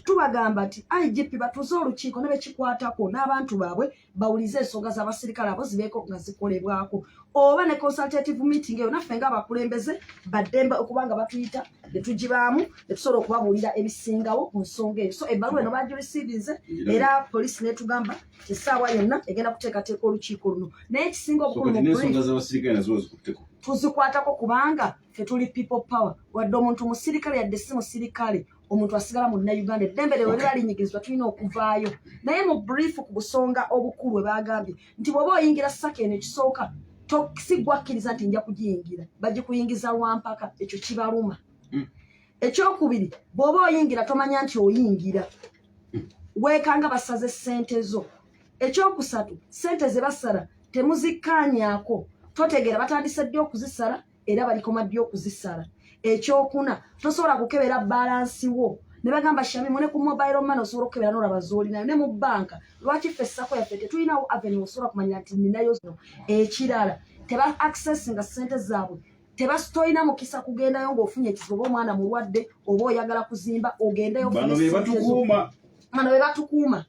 [SPEAKER 2] Tubagamba nti IGP batuze olukiiko ne bekikwatako n'abantu baabwe, bawulize ensonga z'abasirikale abo zibeeko nga zikolebwako, oba ne consultative meeting eyo naffe ng'abakulembeze baddembe okuba nga batuyita ne tugibaamu ne tusobola okubabuulira ebisingawo ku nsonga eyo. So ebbaluwa eno bagireceivinze, era poliisi n'etugamba essaawa yonna egenda kuteekateeka olukiiko luno. Naye ekisinga
[SPEAKER 1] So
[SPEAKER 2] obukulu
[SPEAKER 1] kati
[SPEAKER 2] mu
[SPEAKER 1] n'ensonga
[SPEAKER 2] brief,
[SPEAKER 1] z'abasirikale nazo bazikutteko.
[SPEAKER 2] Tuzikwatako kubanga ffe tuli people power. Wadde omuntu musirikale, yadde si musirikale, omuntu asigala munnayuganda, eddembe lye liba linyigirizibwa tulina okuvaayo. Naye mu brief ku busonga obukulu bwe bagambye nti bw'oba oyingira SACCO eno, ekisooka si gwakkiriza nti nja kugiyingira, bagikuyingiza lwampaka, ekyo kibaluma. Ekyokubiri, bw'oba oyingira tomanya nti oyingira, weekanga basaze ssente zo. Ekyokusatu, ssente ze basala temuzikkaanyaako, totegeera batandise ddi okuzisala era balikoma ddi okuzisala. Ekyokuna, tosobola kukebera balance wo. Ne bagamba Shamimu, ne ku mobile money osobola okukebera n'olaba z'olinayo, ne mu banka. Lwaki ffe SACCO yaffe tetulinawo avenue osobola kumanya nti ninayo zino? Ekirala, teba accessinga ssente zaabwe, tebasitoyina mukisa kugendayo ng'ofunye ekizibu, oba omwana mulwadde, oba oyagala kuzimba, ogendeyo.
[SPEAKER 1] Bano be batukuuma.
[SPEAKER 2] Bano be batukuuma.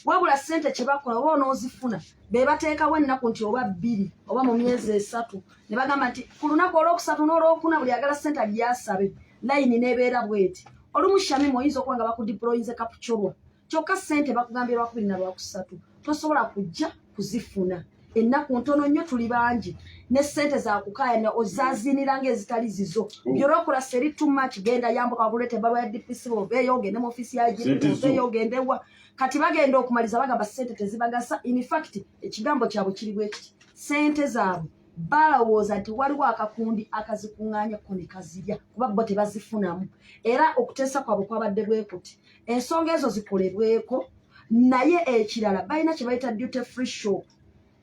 [SPEAKER 2] Wabula ssente kye bakola, oba onoozifuna, be bateekawo ennaku nti oba 2 oba mu myezi 3, ne bagamba nti ku lunaku olwokusatu n'olwokuna buli agala ssente agyasabe, layini n'ebeera bweti. Olumu, Shamimu, oyinza okuba nga bakudeployinze Kapchorwa, kyokka ssente bakugambye lwakubiri na lwakusatu, tosobola kujja kuzifuna, ennaku ntono nnyo, tuli bangi, ne ssente zakukaayana ozaziinira ng'ezitali zizo. Bureaucracy eri too much. Genda yambuka wakuleeta ebbaluwa ya DPC, oveeyo ogende mu ofiisi ya IGP, oveeyo ogende wa. Kati bagenda okumaliza bagamba ssente tezibagasa. In fact, ekigambo kyabwe kiri bwe kiti: ssente zaabwe balowooza nti waliwo akakundi akazikuŋŋaanya ko ne kazirya, kuba bo tebazifunamu. Era okuteesa kwabwe kwabadde bwe kuti, ensonga ezo zikolebweko. Naye ekirala, balina kye bayita duty free shop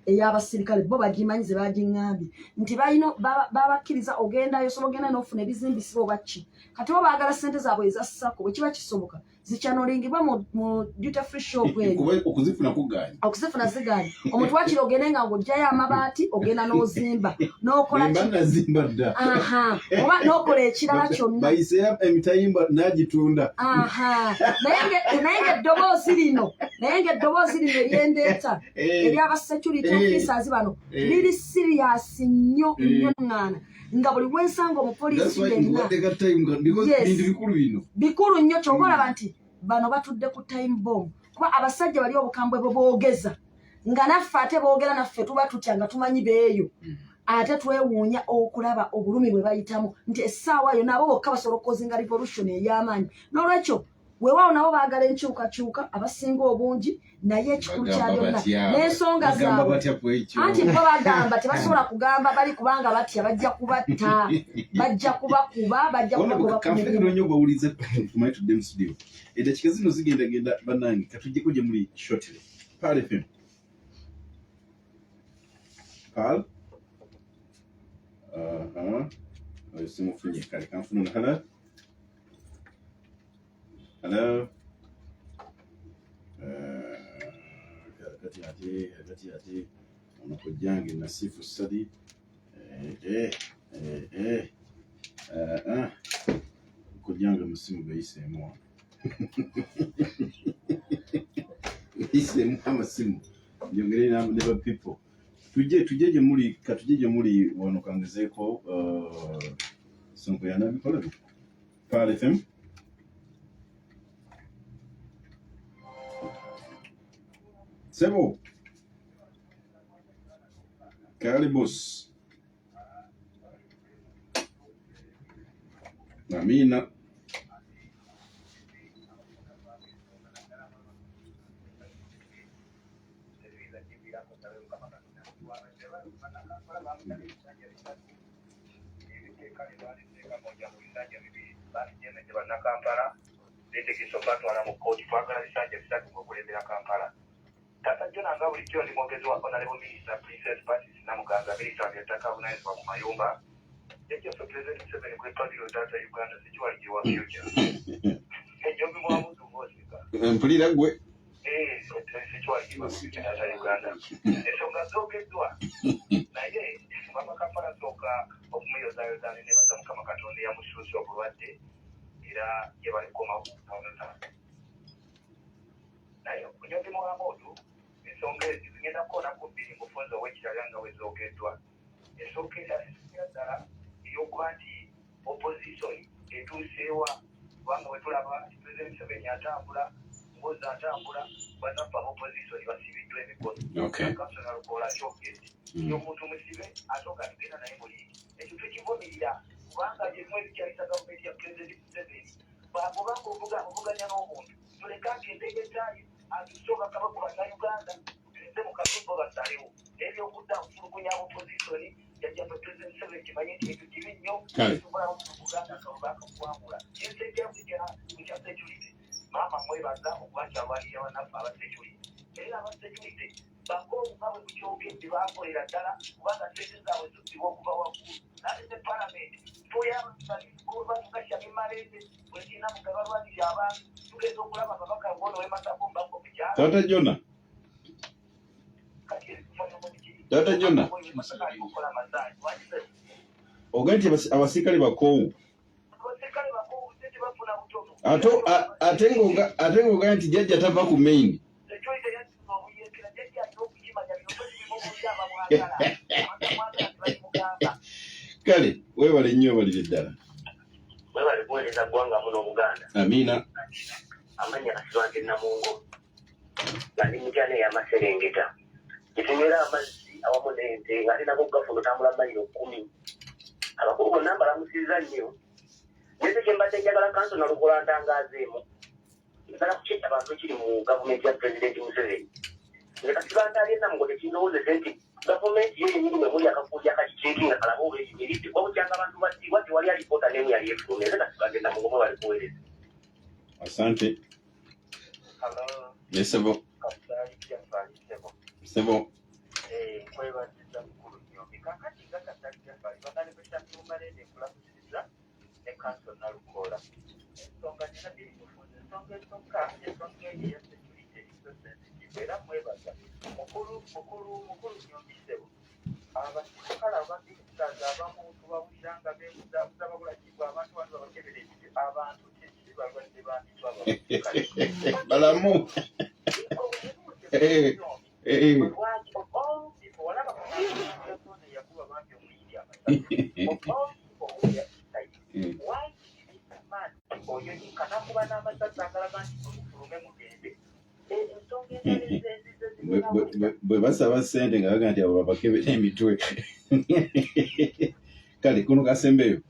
[SPEAKER 2] ey'abasirikale, bo bagimanyi, ze bagiŋŋambye nti balina babakkiriza ogendayo, osobola ogenda n'ofuna ebizimbisibwa oba ki. Kati bo baagala ssente zaabwe eza SACCO, bwe kiba kisoboka, zikyanoolingibwa mu duty free shop eyo.
[SPEAKER 1] Kuba okuzifuna kugaanye.
[SPEAKER 2] Okuzifuna zigaanye. Omuntu wakiri ogende nga ng'oggyayo amabaati, ogenda n'ozimba n'okola
[SPEAKER 1] Mba
[SPEAKER 2] ki.
[SPEAKER 1] Nazimba dda.
[SPEAKER 2] Aha, oba n'okola ekirala kyonna.
[SPEAKER 1] Bayiseera emitayimbwa n'agitunda.
[SPEAKER 2] Aha, naye ng'eddoboozi lino eryendeeta eryaba security officers bano liri serious nnyo nnyo. Ŋŋaana nga buli wensanga omupoliisi yenna.
[SPEAKER 1] Nkuwadde time because bintu bikulu bino.
[SPEAKER 2] Bikulu nnyo. Kyova olaba nti bano batudde ku time bomb, kuba abasajja bali obukambwe bwe boogeza nga naffe ate boogera naffe tuba tutya nga tumanyi beeyo, ate twewuunya okulaba obulumi bwe bayitamu nti essaawa yo nabo bokka basobola okukozinga revolution ey'amaanyi. N'olwekyo weewaawo nabo baagala enkyukakyuka abasinga obungi, naye ekikulu kya
[SPEAKER 1] Bagamba
[SPEAKER 2] byonna
[SPEAKER 1] batya?
[SPEAKER 2] n'ensonga
[SPEAKER 1] Bagamba
[SPEAKER 2] zaabwe
[SPEAKER 1] batya ku ekyo?
[SPEAKER 2] Anti bo bagamba tebasobola kugamba bali, kubanga batya bajja kubatta, bajja kubakuba, bajja kubagoba ku
[SPEAKER 1] Kanfune
[SPEAKER 2] mirimu.
[SPEAKER 1] Nnyo bawulize, tumale tudde mu studio, eddakiika zino zigendagenda. Bannange, katujjeko gye muli shortly. Pearl FM, Pearl. Aha, oyo simufunye. Kale kanfune ono. Hello, hello. Kati ate ono kojjange Nasifu Sadi. Eh, eh, eh, eh, ah. Kojjange musimu gayiseemu wano, gayiseemu amasimu, njogere ne ba people. Tujje gye muli, katujje gye muli wano, kangezeeko. Sonko yanabikola. Pearl FM. Sebo Kalibus. Amina.
[SPEAKER 5] Bannakampala bannakampala betegese okubatwala mu kkooti. Twagala bisanja 3 ng'okulembera Kampala. Tata Jona, nga bulijjo ndi mwogezi wa Honorable Minister Princess Patrice Namuganza, minisita wa byattaka avunaanyizibwa ku mayumba. Jjajjaffe President Museveni kwe pavilion taata Uganda security wa future ejjobi mwamudu ng'oseka.
[SPEAKER 1] Mpulira gwe.
[SPEAKER 5] Security wa future taata Uganda. Ensonga zoogeddwa, naye mama Kampala sooka okumuyozaayoza nebaza Mukama Katonda eyamusuusa obulwadde era gye balikomawo. Naye Onyombi Muhamudu, ensonga ezi zigenda kukoona ku bbiri mufunze ow'ekirala nga bwe zoogeddwa. Esookera esookera ddala ey'okuba nti opposition etuuseewa, kubanga bwe tulaba President Museveni atambula, Muhoozi atambula, bannaffe aba opposition basibiddwa emikono. Kansona Lukoola akyogedde nti omuntu musibe asooka tugenda naye muliigi. Ekyo tukivumirira kubanga byemu ebikyalisa gavumenti ya President Museveni. Bw'abanga ovuganya n'omuntu, tuleke agende yetaayo atuse obubaka ku Bannayuganda, tugenze mu kalulu basalewo. Ebyokudda okutulugunya opposition, jjajjaffe President Museveni kimanye nti ekyo kibi nnyo. Tusobola Buganda akalulu akakuwangula. Kyensejja kukya security, maama mwebaza okuba nti alwanirira bannaffe aba security, era aba security bakoowu nga bwe mukyogedde bakolera ddala, kubanga sente zaabwe zizzibwa okuva waggulu. Nate ne palamenti tuyabantu
[SPEAKER 1] Taata Jona, Taata Jona, ogambye nti abasirikale bakoowu ate ate ng'ogambye nti jjajja tava ku main. Kale weebale nnyo, obalire ddala.
[SPEAKER 4] Webale kuweereza ggwanga muno Obuganda.
[SPEAKER 1] Amiina.
[SPEAKER 4] Amannya Kasibante Namungo, nga ndi Mityana ey'amaserengeta gyetunywera amazzi awamu n'ente, nga ate nako gafuna otambula mayiro 10. Abakulu bonna mbalamusizza nnyo. Neze kye mbadde njagala kanso Nalukola ntangaazeemu, njagala kukyeta abantu ekiri mu gavumenti ya Pulezidenti Museveni. Nze Kasibante ali enamungo, tekindowoozese nti gavumenti yo yennyini mwe muli akakundi akakiceeki nga kalaba oba eyimiridde, kuba bukyanga abantu battibwa tewali alipoota n'emu yali efulumya. Nze Kasibante Namungo, mwebale kuweereza.
[SPEAKER 1] Asante.
[SPEAKER 5] Hello,
[SPEAKER 1] Yes, sebo.
[SPEAKER 5] Kasaali Jafali Sebo.
[SPEAKER 1] Sebo.
[SPEAKER 5] Nkwebaziza mukulu Nyombi. Kakati nga Kasaali Jafali, Honorable Shamim Malende nkulamusiriza ne Kanso Nalukoola. Ensonga nina biri mufunze. Ensonga esooka, ensonga eyo eya security eri so sensitive, era mwebaza mukulu mukulu mukulu Nyombi Sebo. Abasirikale aba ministers abamu tubawulira nga beebuzaabuza babula kibwa abantu bano babakebera ebibyo abantu tekiri balwadde ba mitwe abasirikale.
[SPEAKER 1] Balamu.
[SPEAKER 5] Lwaki of all people walaba yakuba bambi omuyindi amasasi, of all people who were inside, why did this man oyo yekka nakuba n'amasasi agalaga nti mufulume mugende? Ensonga endala ezize
[SPEAKER 1] Bwe basaba ssente nga baga nti abo babakebera emitwe. Kale kuno kasembeyo.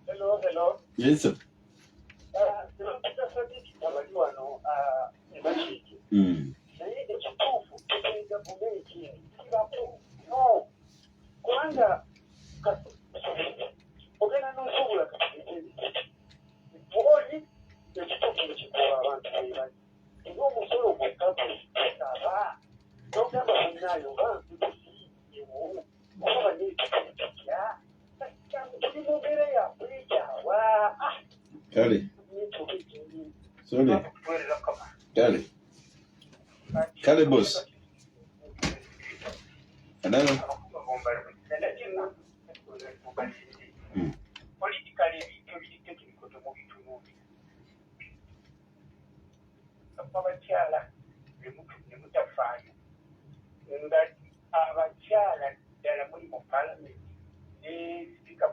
[SPEAKER 5] Hello, hello.
[SPEAKER 1] Yes, sir.
[SPEAKER 5] Abali wano ebakiiki naye ekituufu gavumenti kibako no kubanga ogenda n'osobola oli ekituufu nekikuba abantu bebanyi era omusolo gwokka gwesaba nogamba munnaayo nga nzikusiiyewo oba neekitya tuli mu mbeera yakwekyawa.
[SPEAKER 1] Kale sorry. Kale kale boss, hello.
[SPEAKER 5] Politically ebintu ebiri technical temubitunuulira. Abakyala ne mutafaayo nga abakyala ddala muli mu palamenti ne sipiika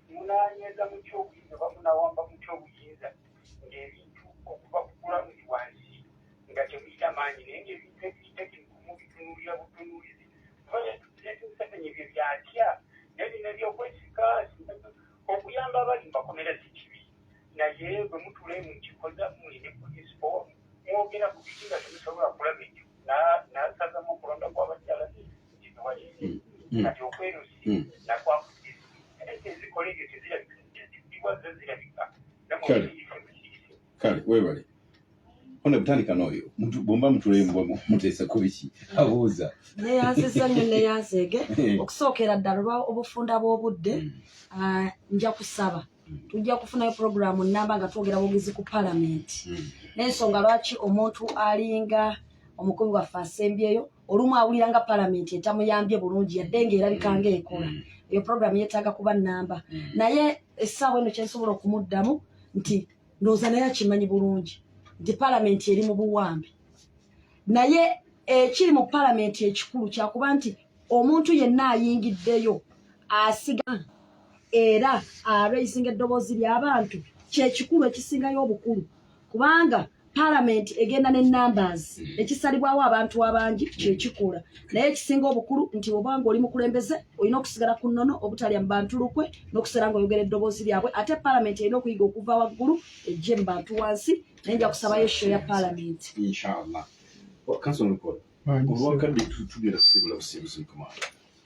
[SPEAKER 5] munanyweza mutya obuyinza oba munawamba mutya obuyinza ng'ebintu okuva ku ground wansi nga temulina maanyi, naye ng'ebintu ebiri technical mubitunuulira butunuulizi? Museveni ebyo byatya, naye bino ebyokwesika okuyamba abali mu makomera si kibi, naye bwe mutula mu nkiiko zammwe ne principal mwogera ku biki nga temusobola kulaba ekyo n'asazamu okulonda kw'abakyala nti tewali kati okwerusi nakwakusiisi ezikola ebyo tezirabika, ezibwa zo zirabika.
[SPEAKER 1] Kale. Kale weebale ono butandika n'oyo bwomba mutulembwa muteesa ku biki abuuza.
[SPEAKER 2] Neyanziza nnyo, neyanzeege. Okusookera ddala olwa obufunda bw'obudde, nja kusaba tujja kufunayo puroguramu namba nga twogera bwogezi ku palamenti n'ensonga lwaki omuntu alinga omukubi waffe asembyeyo olumu awulira nga palamenti etamuyambye bulungi yadde ng'erabika ng'ekola. Eyo puroguramu yeetaaga kuba nnamba, naye essaawa eno kyensobola okumuddamu nti ndowooza naye akimanyi bulungi nti palamenti eri mu buwambe, naye ekiri mu palamenti ekikulu kyakuba nti omuntu yenna ayingiddeyo asiga era araisinga eddoboozi ly'abantu kyekikulu ekisingayo obukulu, kubanga palamenti egenda ne numbers, ekisalibwawo abantu abangi kyekikola. Naye ekisinga obukulu nti obanga oli mukulembeze olina okusigala ku nnono, obutalya mu bantu lukwe n'okusigala ng'oyogera eddoboozi lyabwe. Ate palamenti erina okuyiga okuva waggulu ejje mu bantu wansi, naye nja kusabayo show ya palamenti.
[SPEAKER 1] Inshallah. Kanso Lukola, olwakadde tugenda kusiibula busiibuzi mukama.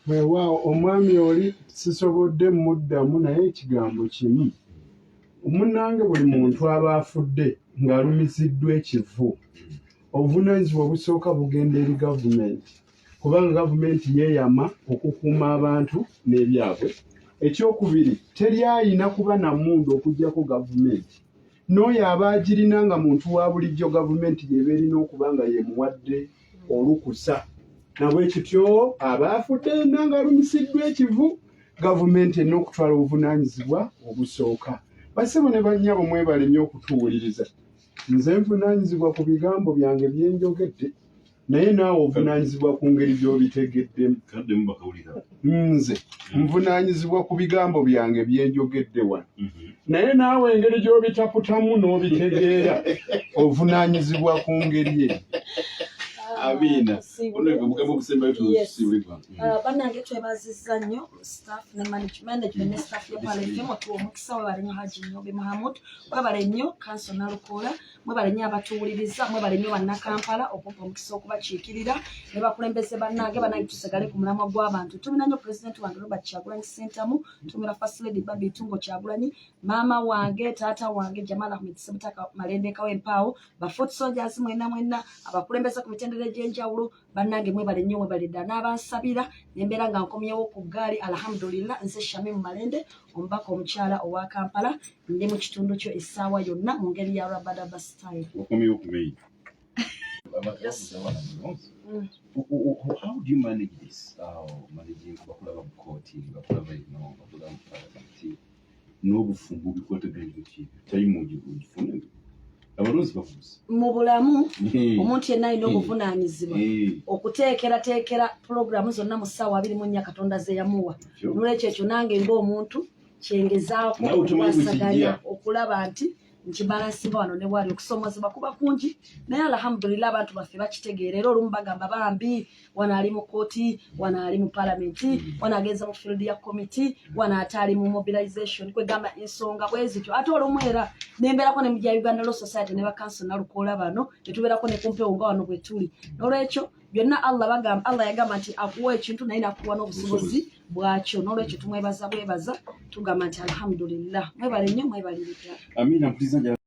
[SPEAKER 3] Weewaawo, omwami oli sisobodde muddamu, naye ekigambo kimu munnange, buli muntu aba afudde ng'alumiziddwa ekivu, obuvunaanyizibwa obusooka bugenda eri gavumenti, kubanga gavumenti yeeyama okukuuma abantu n'ebyabwe. Ekyokubiri, teri ayina kuba na mmundu okuggyako gavumenti. N'oyo aba agirina nga muntu wa bulijjo gavumenti y'eba erina okuba nga y'emuwadde olukusa. Nabwekityo aba afudde yenna ng'alumisiddwa ekivu, gavumenti erina okutwala obuvunaanyizibwa obusooka. Bassebo ne bannyabo mwebale nnyo okutuwuliriza. Nze nvunaanyizibwa ku bigambo byange bye njogedde. Naye naawe ovunaanyizibwa ku ngeri gy'obitegeddemu. Nze nvunaanyizibwa ku bigambo byange bye njogedde wano, naye naawe engeri gy'obitaputamu n'obitegeera ovunaanyizibwa ku ngeri eyo.
[SPEAKER 1] Amiina.
[SPEAKER 2] Bannange twebazizza nnyo staff ne management ne staff ya Pearl FM otuwa omukisa. Webale nnyo Haji Nyobe Muhammad, webale nnyo Kanso Nalukoola, mwebale nnyo abatuwuliriza, mwebale nnyo Bannakampala okumpa omukisa okubakiikirira ne bakulembeze bannange. Bannange, tusigale ku mulamwa gw'abantu. Tumira nnyo pulezidenti wange Robert Kyagulanyi Ssentamu, tumira First Lady Barbie Itungo Kyagulanyi, maama wange, taata wange Jamal Ahmed Sebutaka Malendekawo empaawo, ba foot soldiers mwenna mwenna, abakulembeze ku mitendera egy'enjawulo. Bannange, mwebale nnyo, mwebale ddala n'abansabira nembeera nga nkomyewo ku ggaali, alhamdulillah. Nze Shamim Malende, omubaka omukyala owa Kampala. Ndi mu kitundu kyo essaawa yonna mu ngeri ya rabadaba style.
[SPEAKER 1] Wakomyewo ku main. How do you manage this? Managing bakulaba mu kooti, bakulaba ino, bakulaba mu parliament, n'obufumbo bikwataganye ki? Time ogifune, abalonzi bakubuza.
[SPEAKER 2] Mu bulamu omuntu yenna alina obuvunaanyizibwa okuteekerateekera pulogulaamu zonna mu ssaawa 24 Katonda ze yamuwa. Nolwekyo ekyo nange ng'omuntu kyengezaako
[SPEAKER 1] Naawe tomanyi bwe
[SPEAKER 2] okukwasaganya
[SPEAKER 1] kijja.
[SPEAKER 2] okulaba nti nkibalansinga wano ne wali. Okusoomozebwa kuba kungi, naye alhamdulillah abantu baffe bakitegeera, era olumu bagamba bambi wano ali mu kooti, wano ali mu palamenti, wano agenze mu field ya committee, wano ate ali mu mobilization. Kwegamba ensonga bwe zityo. Ate olumu era nembeerako ne mu gya Uganda Law Society ne bakanso Nalukoola bano, netubeerako ne kumpewo nga wano bwe tuli. Nolwekyo byonna Allah bagamba, Allah yagamba nti akuwa ekintu naye nakuwa n'obusobozi bwakyo. Nolwekyo tumwebaza bwebaza, tugamba nti alhamdulillah. Mwebale nnyo, mwebalire ddala.
[SPEAKER 1] Amina, mpuliza njala.